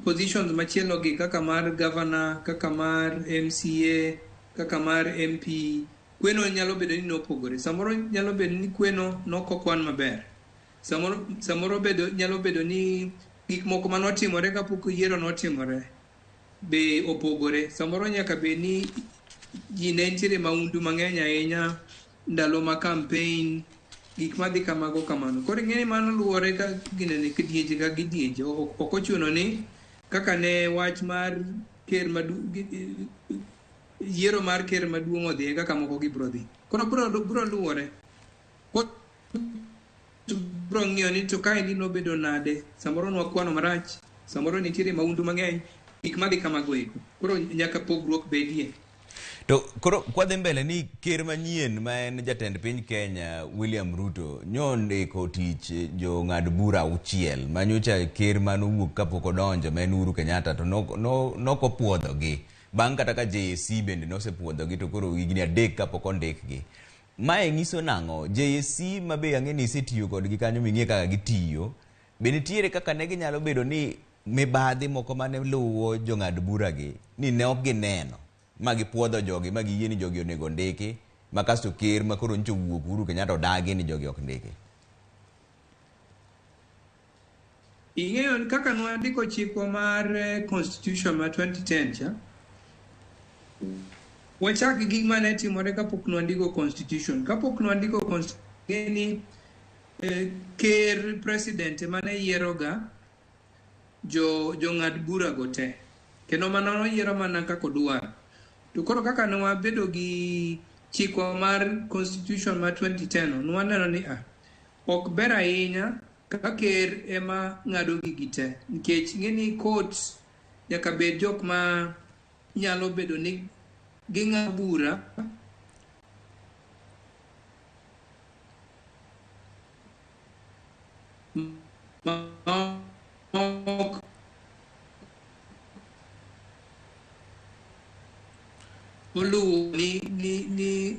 positions machielo gi kaka mar governor, kaka mar MCA, kaka mar MP, kweno nyalo bedo ni nopogore. Samoro nyalo bedo ni kweno nokokwan maber. Samoro nyalo bedo ni gik moko manotimore kapok yiero notimore be opogore. Samoro nyaka bed ni ji ne nitiere maundu mang'eny ahinya ndalo ma campaign, gik madhi kamago kamano. Koro ing'e ni mano luwore ka ginene kidienje ka kidienje. Ok ochuno ni kaka ne wach mar ker yiero mar ker maduong' odhi e kaka moko gibro dhi. Koro bro luwore. Bro ng'iyo ni to kaendi nobedo nade. Samoro nwakwano marach, samoro nitiere maundu mang'eny, gik madhi kamago eko. Koro nyaka pogruok bedie. To koro kwadhi mbele ni ker manyien ma en jatend piny Kenya William Ruto nyondiko tich jong'ad bura 6 manyocha ker manowuok kapok odonjo ma en Uhuru Kenyatta to nokopuodhogi. Bang' kata ka JSC bende nosepuodhogi to koro higni 3 kapok ondikgi. Mae nyiso nang'o? JSC ma be ang'e ni isetiyo kodgi kanyo ming'e kaka gitiyo. Be nitiere kaka ne ginyalo bedo ni mibadhi moko mane luwo jong'ad bura gi ni ne ok gineno ma gipuodho jogi ma giyie ni jogi onego ndiki ma kasto ker ma koro nyocha owuok Uhuru Kenyatta odagi ni jogi ok ndiki. Ing'eyo kaka nwandiko chikwa mar constitution ma 2010 cha wachak gi gik mane timore kapok nwandiko constitution. Kapok nwandiko constitution Ng'eni ker president ema ne yieroga jong'ad bura go te. Kendo mano noyiero mana kaka odwaro. To koro kaka ne wabedo gi chikwa mar constitution mar 2010 no, nwaneno ni ok ber ahinya ka ker ema ng'ado gigi te. Nikech ing'e ni court nyaka bed jok ma nyalo bedo ni ging'ado bura ma ok oluwo ni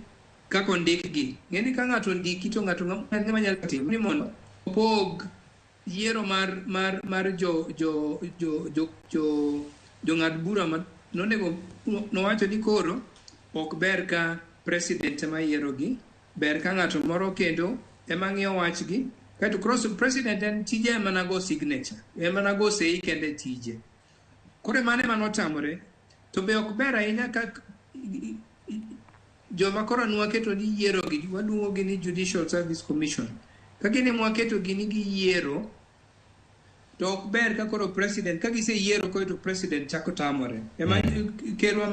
kaka ondikgi. Ng'e ni ka ng'ato ondiki to ng'ato ng'ama nyalo timo ni mondo opog yiero mar jo jong'ad bura ma nonego nowacho ni koro ok ber ka president ema yierogi, ber ka ng'ato moro kendo ema ng'iyo wachgi. Kaeto cross president en tije ema nago signature, ema nago sei kende tije. Koro mano ema notamore. To be ok ber ahinya ka joma koro nwaketo ni yierogi, waluongogi ni Judicial Service Commission. Ka gin ema waketogi ni giyiero, to ok ber ka koro president, ka giseyiero koro to president chako tamore. Ema kerwa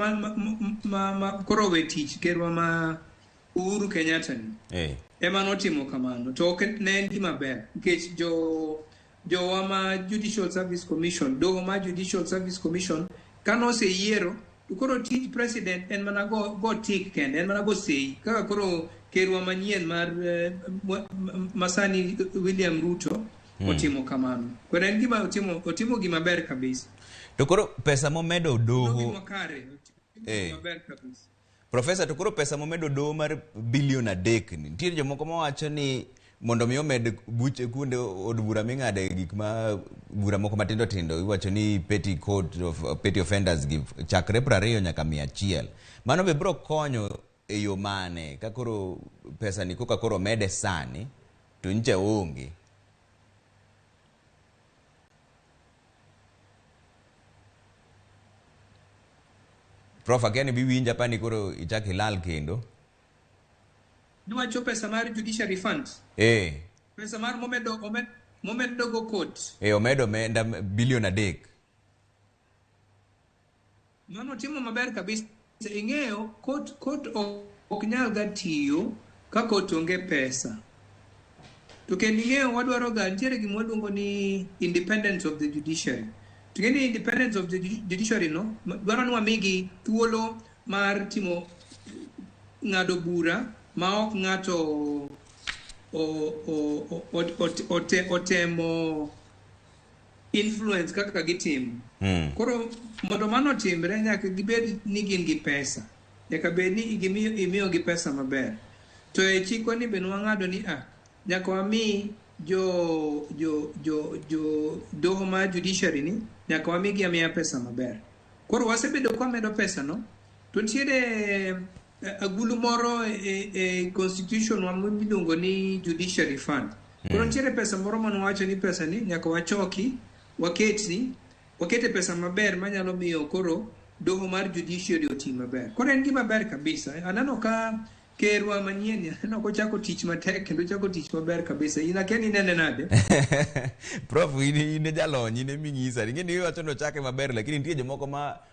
ma koro we tich, kerwa ma Uhuru Kenyatta ni. Ema notimo kamano. To ok ne en gima ber, nikech jowa ma Judicial Service Commission, doho ma Judicial Service Commission, ka noseyiero, to koro tij president en mana go tik kende, en mana go sei. Kaka koro kerwa manyien mar masani William Ruto otimo kamano. Koro en gima otimo gima ber kabisa. To koro pesa momedo doho makare, otimo gima ber kabisa. Professor, to koro pesa momedo doho mar bilion 3 ni. Nitie jomoko mawacho ni mondo mi omed buche kuonde od bura ming'ade gik ma bura moko matindo tindo, iwacho ni petty court of petty offenders gi chakre 20 nyaka 100. Mano be biro konyo e yo mane ka koro pesa ni koka koro mede sani to nche onge? Prof, akia ni biwinja pani koro ichak ilal kendo. Niwacho pesa mar judiciary fund. Pesa mar momedo go court. Omedo omenda bilion 3. Mano timo maber kabisa. Ing'eyo court ok nyal ga tiyo ka court onge pesa. To kendo ing'eyo wadwaro ga nitiere gima waluongo ni independence of the judiciary. To ng'e ni independence of the judiciary no dwaro ni wamigi thuolo mar timo ng'ado bura ma ok ng'ato otemo influence kaka gitimo. Koro mondo mano otimre nyaka gibed ni gin gi pesa. Nyaka bed ni imiyogi pesa maber. To e chikwa ni be nwang'ado ni nyaka wami jo doho mar judiciary ni nyaka wamigi amiya pesa maber. Koro wasebedo kwa medo pesa no, to nitiere agulu moro e constitution wa miluongo ni judiciary fund. Koro nitiere pesa moro mane ni pesa ni nyaka wachoki, waketni, wakete pesa maber manyalo miyo koro doho mar judiciary oti maber. Koro en gima ber kabisa. Aneno ka kerwa manyien, aneno kochako tich matek kendo chako tich maber kabisa. In akia ni inene nade? Prof, in e jalony, in eming'isa. Ing'e ni iwacho ni ochake maber, lakini nitie jomoko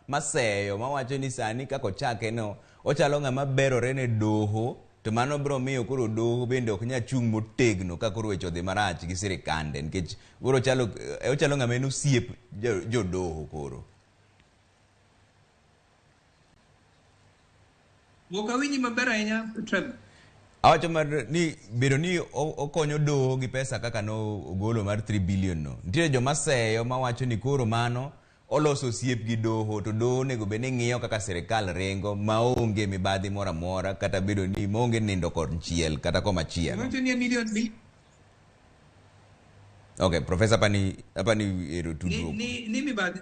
maseyo mawacho ni sani kaka ochake no ochalo ng'ama berore ne doho, to mano biro miyo koro doho bende ok nyal chung' motegno ka koro weche odhi marach gi sirikande, nikech koro ochalo ng'ama en osiep jodoho koro. Ok awinji maber ahinya, Trevor. Awacho mar ni bedo ni okonyo doho gi pesa kaka no ogolo mar 3 billion no. Nitiere joma seyo mawacho ni koro mano oloso osiep gi doho, to doho onego bed ni ng'iyo kaka sirikal ringo maonge mibadhi moro amora, kata bedo ni maonge nindo konchiel kata komachielo. Iwacho ni milion Okay, Professor, hapa ni ero tudruok. Ni mibadhi.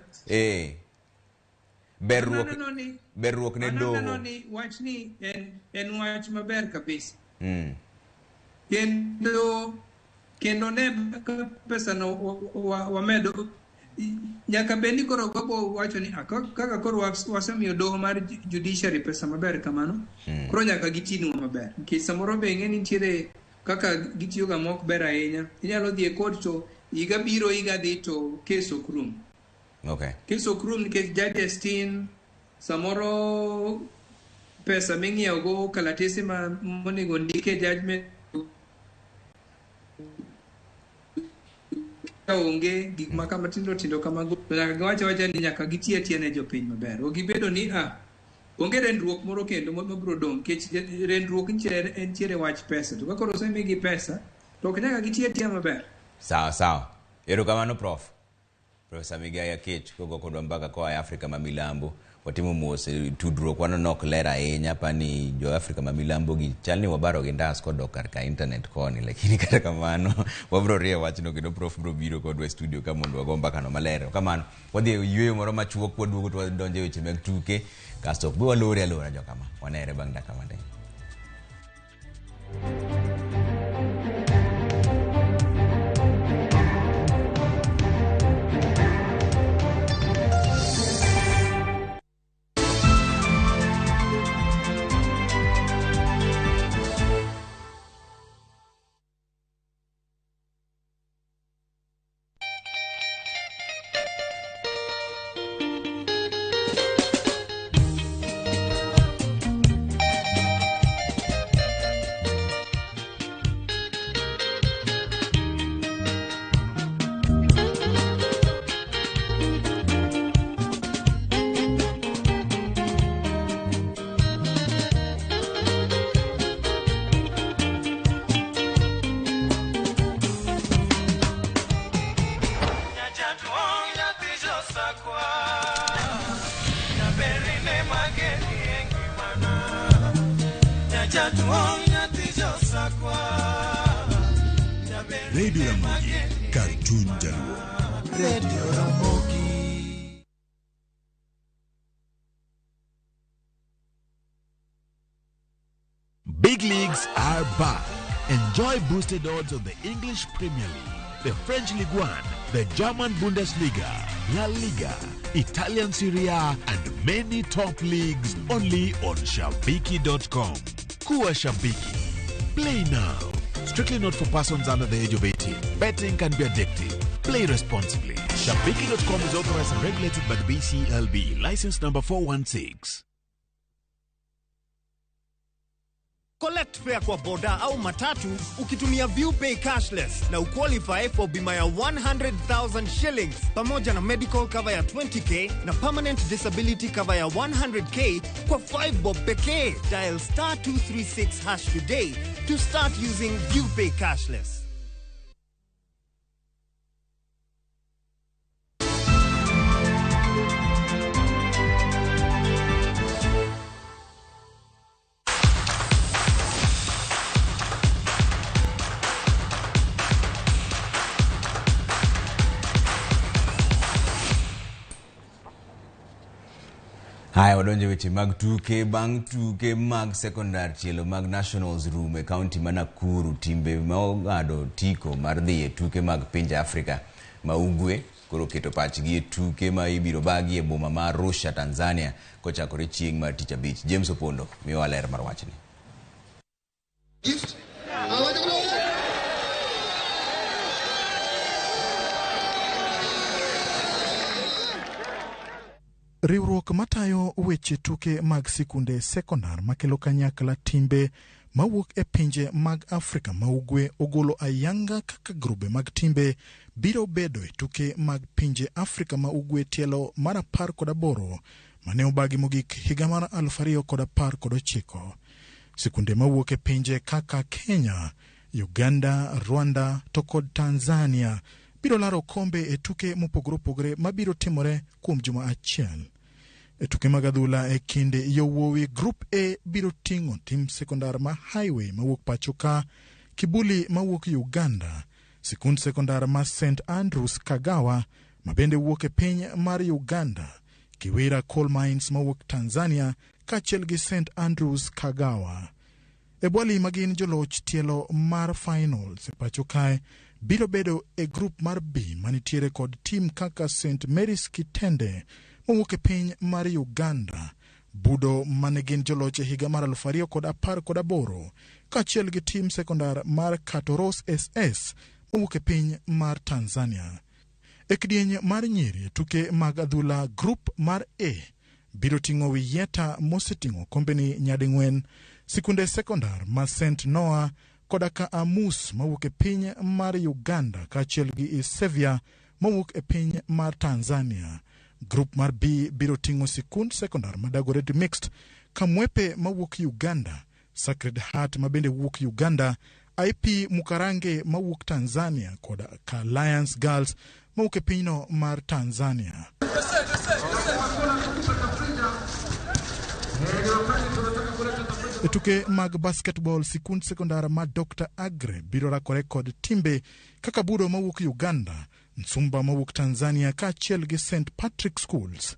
Berruok ne doho. Aneno ni wach ni en wach maber kabisa. Kendo ne pesa no wamedo nyaka bed ni koro gobo wacho ni kaka koro wasemiyo doho mar judiciary pesa maber kamano, koro nyaka gitinwa maber. Nikech samoro be ing'e ni nitiere kaka gitiyoga mok ber ahinya. Inyalo dhi e court to higa biro higa dhi to case ok rum. Okay. Case ok rum nikech judges tin, samoro pesa ming'iewogo kalatese ma monego ndike judgment ka onge gik ma kama tindo tindo kamago to nyaka giwach awacha ni nyaka giti atiya ne jopiny maber. Ok gibedo ni ah, onge rendruok moro kendo mabiro dong' nikech rendruok nitiere entiere wach pesa to ka koro osemigi pesa to ok nyaka giti atiya maber. Sawa sawa. Erokamano Prof. Profesa Migai Akech kogo kodwa mbaka koa e Afrika ma Milambo. Watimo mos e tudruok wano ok ler ahinya pani jo Afrika ma Milambo gi chal ni wabaro gi ndas kodok kar ka internet koni lakini kata kamano wabro rieyo wachno kendo Prof bro biro kodwa e studio ka mondo wago mbakano maler. Kamano wadhi e yueyo moro machuok waduogo to wadonjo e weche mag tuke kasto ok bi walore alora jokama wanere bang' dakika matin. Radio Ramogi, kar chuny jaluo. Radio Ramogi. Big leagues are back. Enjoy boosted odds on the English Premier League, the French Ligue 1, the German Bundesliga, La Liga, Italian Serie A, and many top leagues only on Shabiki.com. Kuwa Shabiki. Play now. Strictly not for persons under the age of 18. Betting can be addictive. Play responsibly. Shabiki.com is authorized and regulated by the BCLB. License number 416. Collect fare kwa boda au matatu ukitumia ViewPay cashless na uqualify for bima ya 100,000 shillings pamoja na medical cover ya 20k na permanent disability cover ya 100k kwa 5 bob pekee. Dial star 236 hash today to start using ViewPay cashless. Haya, wadonjo e weche mag tuke. Bang' tuke mag sekondar tielo mag Nationals rumo e kaunti ma Nakuru, timbe ma ong'ado otiko mar dhi e tuke mag pinje Afrika ma Ugwe koro keto pachgi e tuke ma ibiro bagi e boma ma Arusha, Tanzania kochakore chieng' mar tich abich. James Opondo miyowa ler mar wachni. Riwruok matayo weche tuke mag sikunde sekondar makelo kanyakla timbe mawuok e pinje mag Afrika ma Ugwe ogolo ayanga kaka grube mag timbe biro bedo e tuke mag pinje Afrika ma Ugwe tielo mar 18 mane obagi mogik higa mar 2019. Sikunde mawuok e pinje kaka Kenya, Uganda, Rwanda to kod Tanzania biro laro okombe e tuke mopogore opogore mabiro timore kuom juma achiel. E tuke mag adhula e kind yowuowi, Group A biro ting'o tim sekondar ma Highway mawuok pachoka, Kibuli mawuok Uganda, sikund sekondar ma St Andrews Kagawa mabende wuok e piny mar Uganda, Kiwira Coal Mines mawuok Tanzania kaachiel gi St Andrews Kagawa. Ebwali magin joloch tielo mar finals e pacho kae biro bedo e grup mar B manitiere kod tim kaka St Mary's Kitende mowuok e piny mar Uganda, Budo mane gin joloch e higa mar 2018 kaachiel gi tim sekondar mar Katoros SS mowuok e piny mar Tanzania. E kidieny mar nyiri e tuke mag adhula grup mar A biro ting'o Wiyieta moseting'o okombeni nyading'wen, sikunde sekondar ma St Noah koda ka Amus mawuok e piny mar Uganda kaachiel gi Isevia mowuok e piny mar Tanzania. Grup mar B biro ting'o sikund sekondar ma Dagoretti Mixed, Kamwepe mawuok Uganda, Sacred Heart mabende wuok Uganda, IP Mukarange mawuok Tanzania kod ka Alliance Girls mawuok e pinyno mar Tanzania. E tuke mag basketball, sikund sekondar ma Dr. Agre biro rakore kod timbe kaka Budo mawuok Uganda, Nsumba mawuok Tanzania kaachiel gi St Patrick Schools.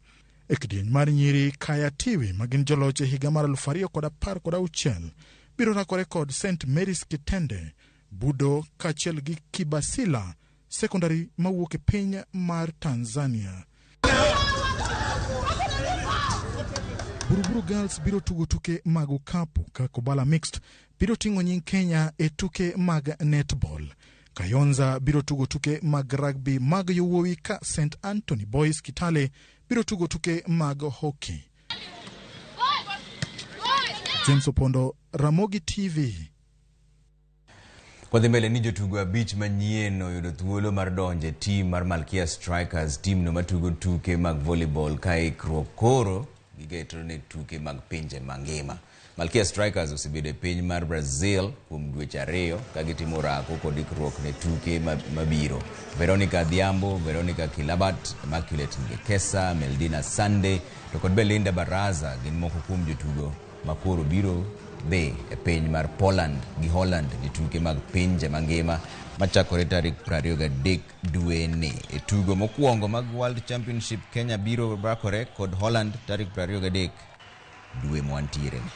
E kidieny mar nyiri, Kaya Tiwi ma gin joloch e higa mar 2016 biro rakore kod St Mary's Kitende, Budo kaachiel gi Kibasila Secondary mawuok e piny mar Tanzania. Buruburu Girls biro tugo tuke mag okapu ka Kobala Mixed biro ting'o nying Kenya e tuke mag netball. Kayonza biro tugo tuke mag rugby mag yowuowi ka St Anthony Boys Kitale biro tugo tuke mag hockey. James Opondo, Ramogi TV. Kwadhi mbele ni jotugo 5 manyien oyudo thuolo mar donjo e tim mar Malkia Strikers, timno matugo tuke mag volleyball ka ikruok koro giketo ne tuke mag pinje mangima. Malkia Strikers osebedo e piny mar Brazil kuom dweche 2 ka gitimo orako kod ikruok ne tuke mabiro. Veronica Adhiambo, Veronica Kilabat, Immaculate Ngekesa, Meldina Sunday to kod Belinda Baraza gin moko kuom jotugo makoro biro dhi e piny mar Poland gi Holland e tuke mag pinje mangima machakore tarik 23 dweni. E tugo mokwongo mag World Championship, Kenya biro rakore kod Holland tarik 23 dwe mwantiere ni.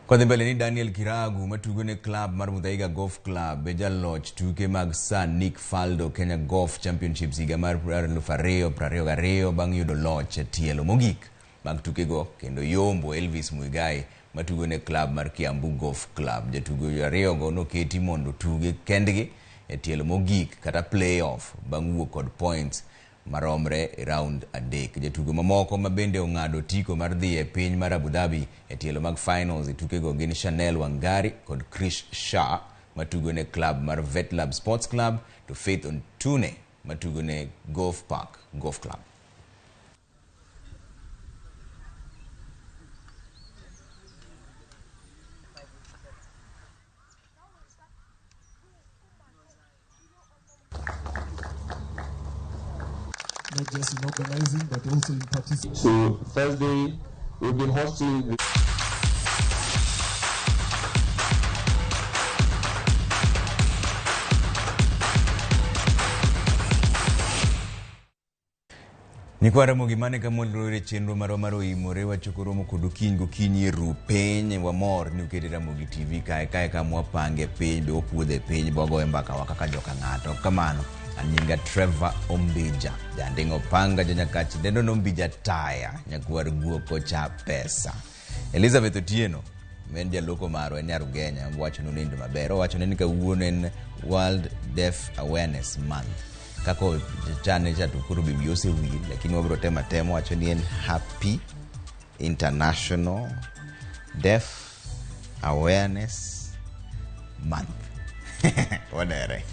Kwadhi mbele ni Daniel Kiragu matugo ne club mar Muthaiga Golf Club e jaloch tuke mag Sir Nick Faldo Kenya Golf Championships higa mar 2022 bang' yudo loch e tielo mogik mag tukego kendo yombo Elvis Muigai matugo ne club mar Kiambu Golf Club. Jatugo ariyogo noketi mondo tuge kendgi e tielo mogik kata play-off bang' wuok kod points maromre e round 3. Jatugo mamoko ma bende ong'ado otiko mar dhi e piny mar Abu Dhabi e tielo mag finals e tukego gin Chanel Wangari kod Krish Shah matugo ne club mar Vetlab Sports Club to Faith Ontune matugo ne Golf Park Golf Club. Not just in organizing, but also in participating. So Thursday, we've been hosting the Nyikwa Ramogi mane kamolore chenro marwa mar oimore wachoko romo kod okinyi gokinyi e ru piny wamor ni ukete Ramogi TV kae kae kama wapange piny be wapuodhe piny be wagoye mbaka wa kaka joka ng'ato. Kamano an nyinga Trevor Ombija janding'o panga janyakach dendo nombija taya nyakwar guoko cha pesa. Elizabeth Otieno en jaloko marwa en nyar Ugenya wacho ni onindo maber owacho ni kawuono en World Deaf Awareness Month. Kako chane cha to koro be wiye osewil lakini wabiro temo atema wacho ni en Happy International Deaf Awareness Month. Wadere.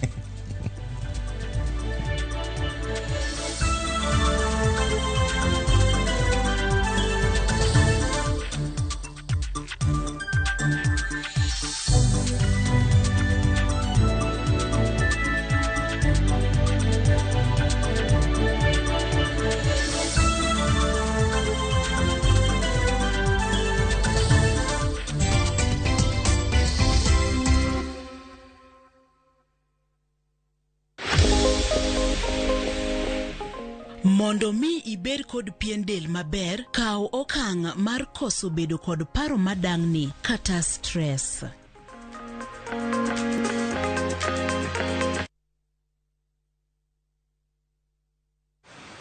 Mondo mi ibed kod pien del maber, kaw okang' mar koso bedo kod paro madang'ni kata stress.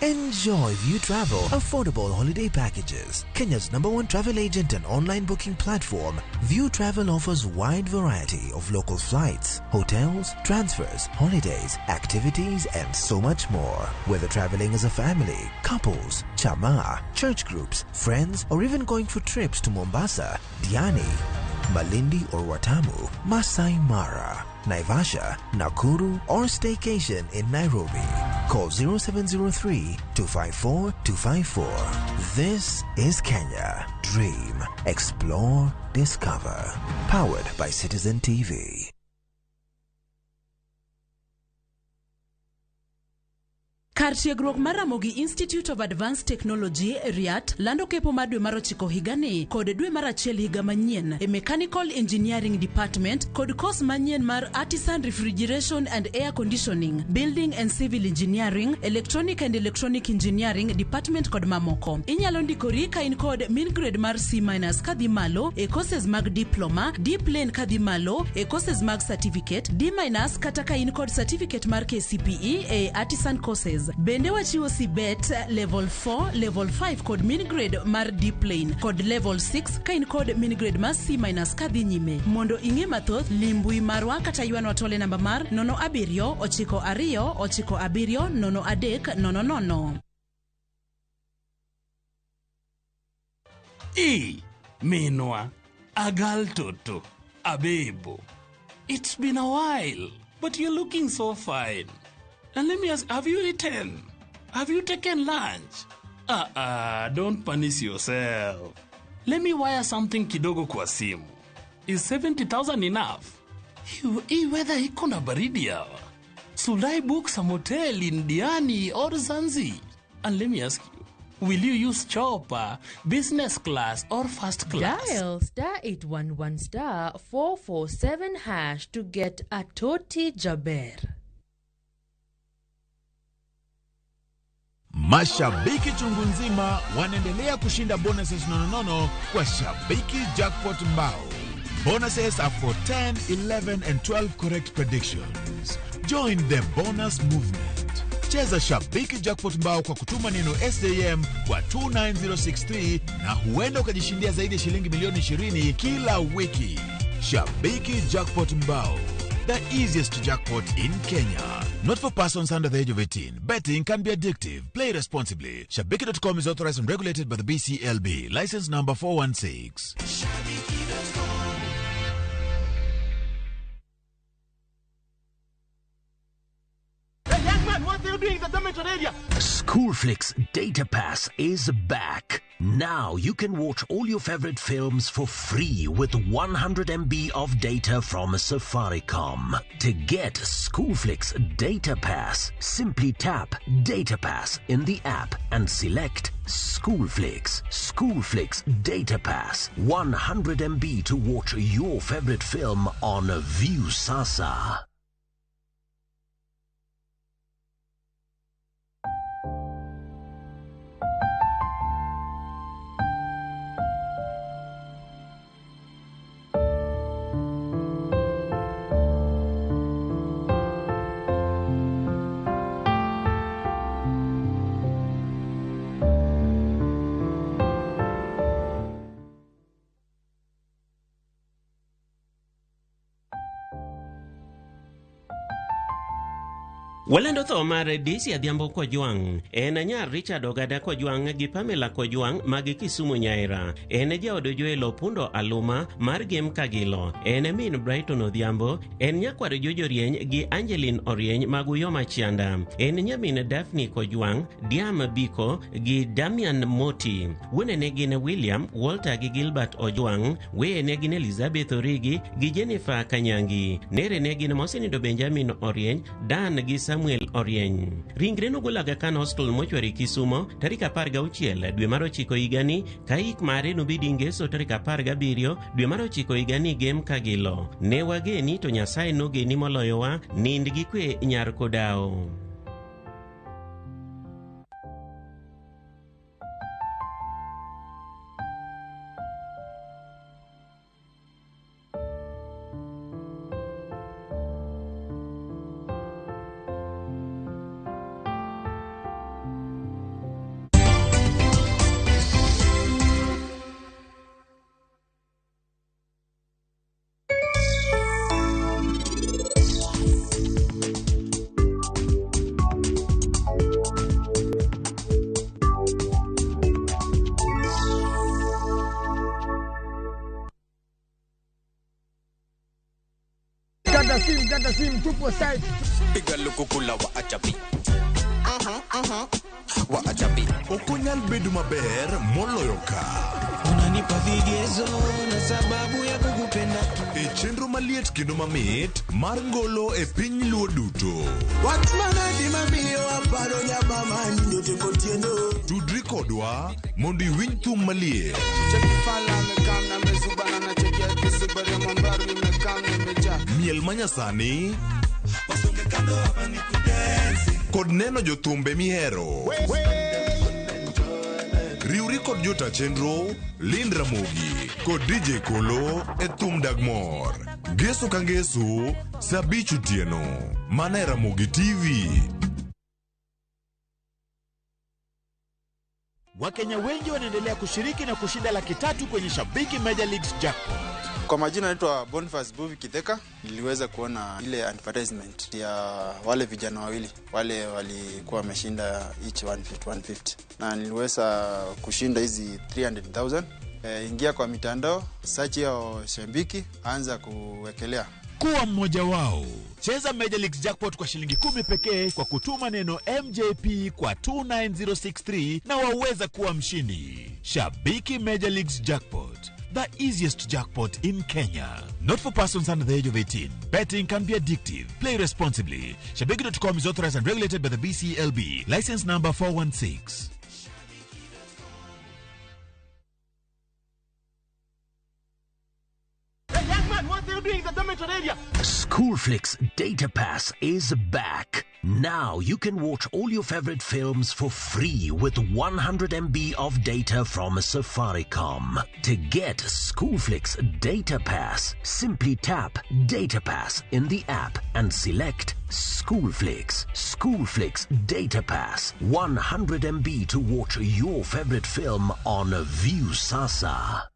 Enjoy View Travel affordable holiday packages. Kenya's number one travel agent and online booking platform, View Travel offers wide variety of local flights, hotels, transfers, holidays, activities, and so much more. Whether traveling as a family, couples, chama, church groups, friends, or even going for trips to Mombasa, Diani, Malindi or Watamu, Masai Mara, Naivasha, Nakuru, or staycation in Nairobi. Call 0703 254 254. This is Kenya. Dream, explore, discover. Powered by Citizen TV. Kar tiegruok mar Ramogi Institute of Advanced Technology RIAT lando kepo mar dwe mar ochiko higani kod dwe mar achiel higa manyien e Mechanical Engineering Department kod kos manyien mar Artisan Refrigeration and Air Conditioning, Building and Civil Engineering, Electronic and Electronic Engineering Department kod mamoko. Inyalo ndikori ka in kod min grade mar C- kadhi malo e courses mag diploma, D plain kadhi malo e courses mag certificate, D- kata ka in kod certificate mar KCPE e Artisan courses. Bende wachiwo CBET level 4, level 5 kod min grade mar D plain kod level 6 ka in kod min grade mar C- kadhi nyime. Mondo ing'e mathoth, lim mbui marwa kata ywanwa tole namba mar 07 92 97 03 00. E, Minwa, Agal Toto, Abebo. It's been a while, but you're looking so fine. And let me ask, have you eaten? Have you taken lunch? Don't punish yourself. Let me wire something kidogo kwa simu. Is 70,000 enough? Hii weather iko na baridi hawa. Should I book some hotel in Diani or Zanzi? And let me ask you, will you use chopper, business class, or first class? Dial star 811 star 447 hash to get a Toti Jaber. Mashabiki chungu nzima wanaendelea kushinda bonuses nononono kwa Shabiki Jackpot Mbao. Bonuses are for 10, 11 and 12 correct predictions. Join the bonus movement. Cheza Shabiki Jackpot Mbao kwa kutuma neno SJM kwa 29063 na huenda ukajishindia zaidi ya shilingi milioni 20 kila wiki. Shabiki Jackpot Mbao, the easiest jackpot in Kenya. Not for persons under the age of 18. Betting can be addictive. Play responsibly. Shabiki.com is authorized and regulated by the BCLB. License number 416. Hey, young man, what are you doing in the dormitory area? Schoolflix Data Pass is back. Now you can watch all your favorite films for free with 100 MB of data from Safaricom. To get Schoolflix Data Pass, simply tap Data Pass in the app and select Schoolflix. Schoolflix Data Pass. 100 MB to watch your favorite film on Viusasa. Walando tho mar Daisy Adhiambo Kojwang'. En nyar Richard Ogada Kojwang' gi Pamela Kojwang' mag Kisumu Nyaira. En jaod Joel Opundo Aluma mar Gem Kagilo. En min Brighton Odhiambo. En nyakwar Jojo Rieny gi Angeline Orieny mag Uyoma Chianda. En nyamin Daphne Kojwang', Diam Biko gi Damian Moti. Wuonene gin William, Walter gi Gilbert Ojwang'. Weyene gin Elizabeth Origi gi Jennifer Kanyangi. Nerene gin mosenindo Benjamin Orieny, Dan gi Samuel Orieny. Ringre nogol Aga Khan Hospital mochwari Kisumo tarik 16 dwe mar 9 higani, ka ik mare nobedi Ngeso tarik 17 dwe mar 9 higani Gem Kagilo. Ne wageni to Nyasaye nogeni moloyowa, nind gi kwe nyar Kodao. team tupo site. Piga lukukula wa achapi. Wa achapi. Ok onyal bedo maber moloyo ka. Unanipa vigezo na sababu ya kukupenda. E chenro maliet kendo mamit mar ngolo e piny Luo duto. Wach manadi mamiyo aparo nyamama nyote kotieno. Tudri kodwa mondo iwinj thum maliet. Cheki fala amekam na amezubana na cheki ya kisubari ya mambaru imekam na imejaa. Miel manyasani kod neno jothumbe mihero. Riwri kod jota chenro Lind Ramogi kod DJ Kolo e thum dag mor. Ngeso ka ngeso saa 5 otieno mana e Ramogi TV. Wakenya wengi wanaendelea kushiriki na kushinda 300,000 kwenye Shabiki Major Leagues Jackpot. Kwa majina naitwa Boniface Buvi Kitheka. Niliweza kuona ile advertisement ya wale vijana wawili wale walikuwa wameshinda each 150 150, na niliweza kushinda hizi 300,000. Ingia kwa mitandao, search hiyo Shabiki, anza kuwekelea. Kuwa mmoja wao. Cheza Major Leagues Jackpot kwa shilingi 10 pekee kwa kutuma neno MJP kwa 29063 na waweza kuwa mshindi. Shabiki Major Leagues Jackpot, the easiest jackpot in Kenya. Not for persons under the age of 18. Betting can be addictive. Play responsibly. Shabiki.com is authorized and regulated by the BCLB. License number 416. Hey, young man, what are you doing in the dormitory area? Schoolflix Data Pass is back. Now you can watch all your favorite films for free with 100 MB of data from Safaricom. To get Schoolflix Data Pass, simply tap Data Pass in the app and select Schoolflix. Schoolflix Data Pass, 100 MB to watch your favorite film on Viusasa.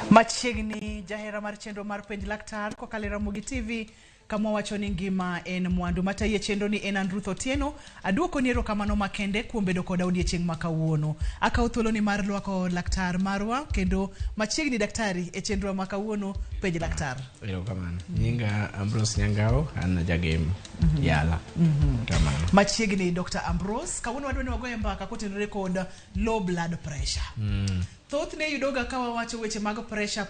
Machiegni jahera mar chenro mar Penj Laktar kokalo e Ramogi TV kama wacho ni ngima en mwandu. Matayie chenro ni en Andruth Otieno. Aduoko ni erokamano makende kuom bedo koda odiechieng' ma kawuono. Akawo thuolo ni mar rwako laktar marwa kendo machiegni daktari e chenro ma kawuono Penj Laktar. Erokamano. Nyinga Ambrose Nyangao, an jagem Yala. Kamano. Machiegni Dr. Ambrose, kawuono wadwa ni wagoye mbaka kotenore kod low blood pressure. Thothne yudoga ka wawacho weche mag pressure.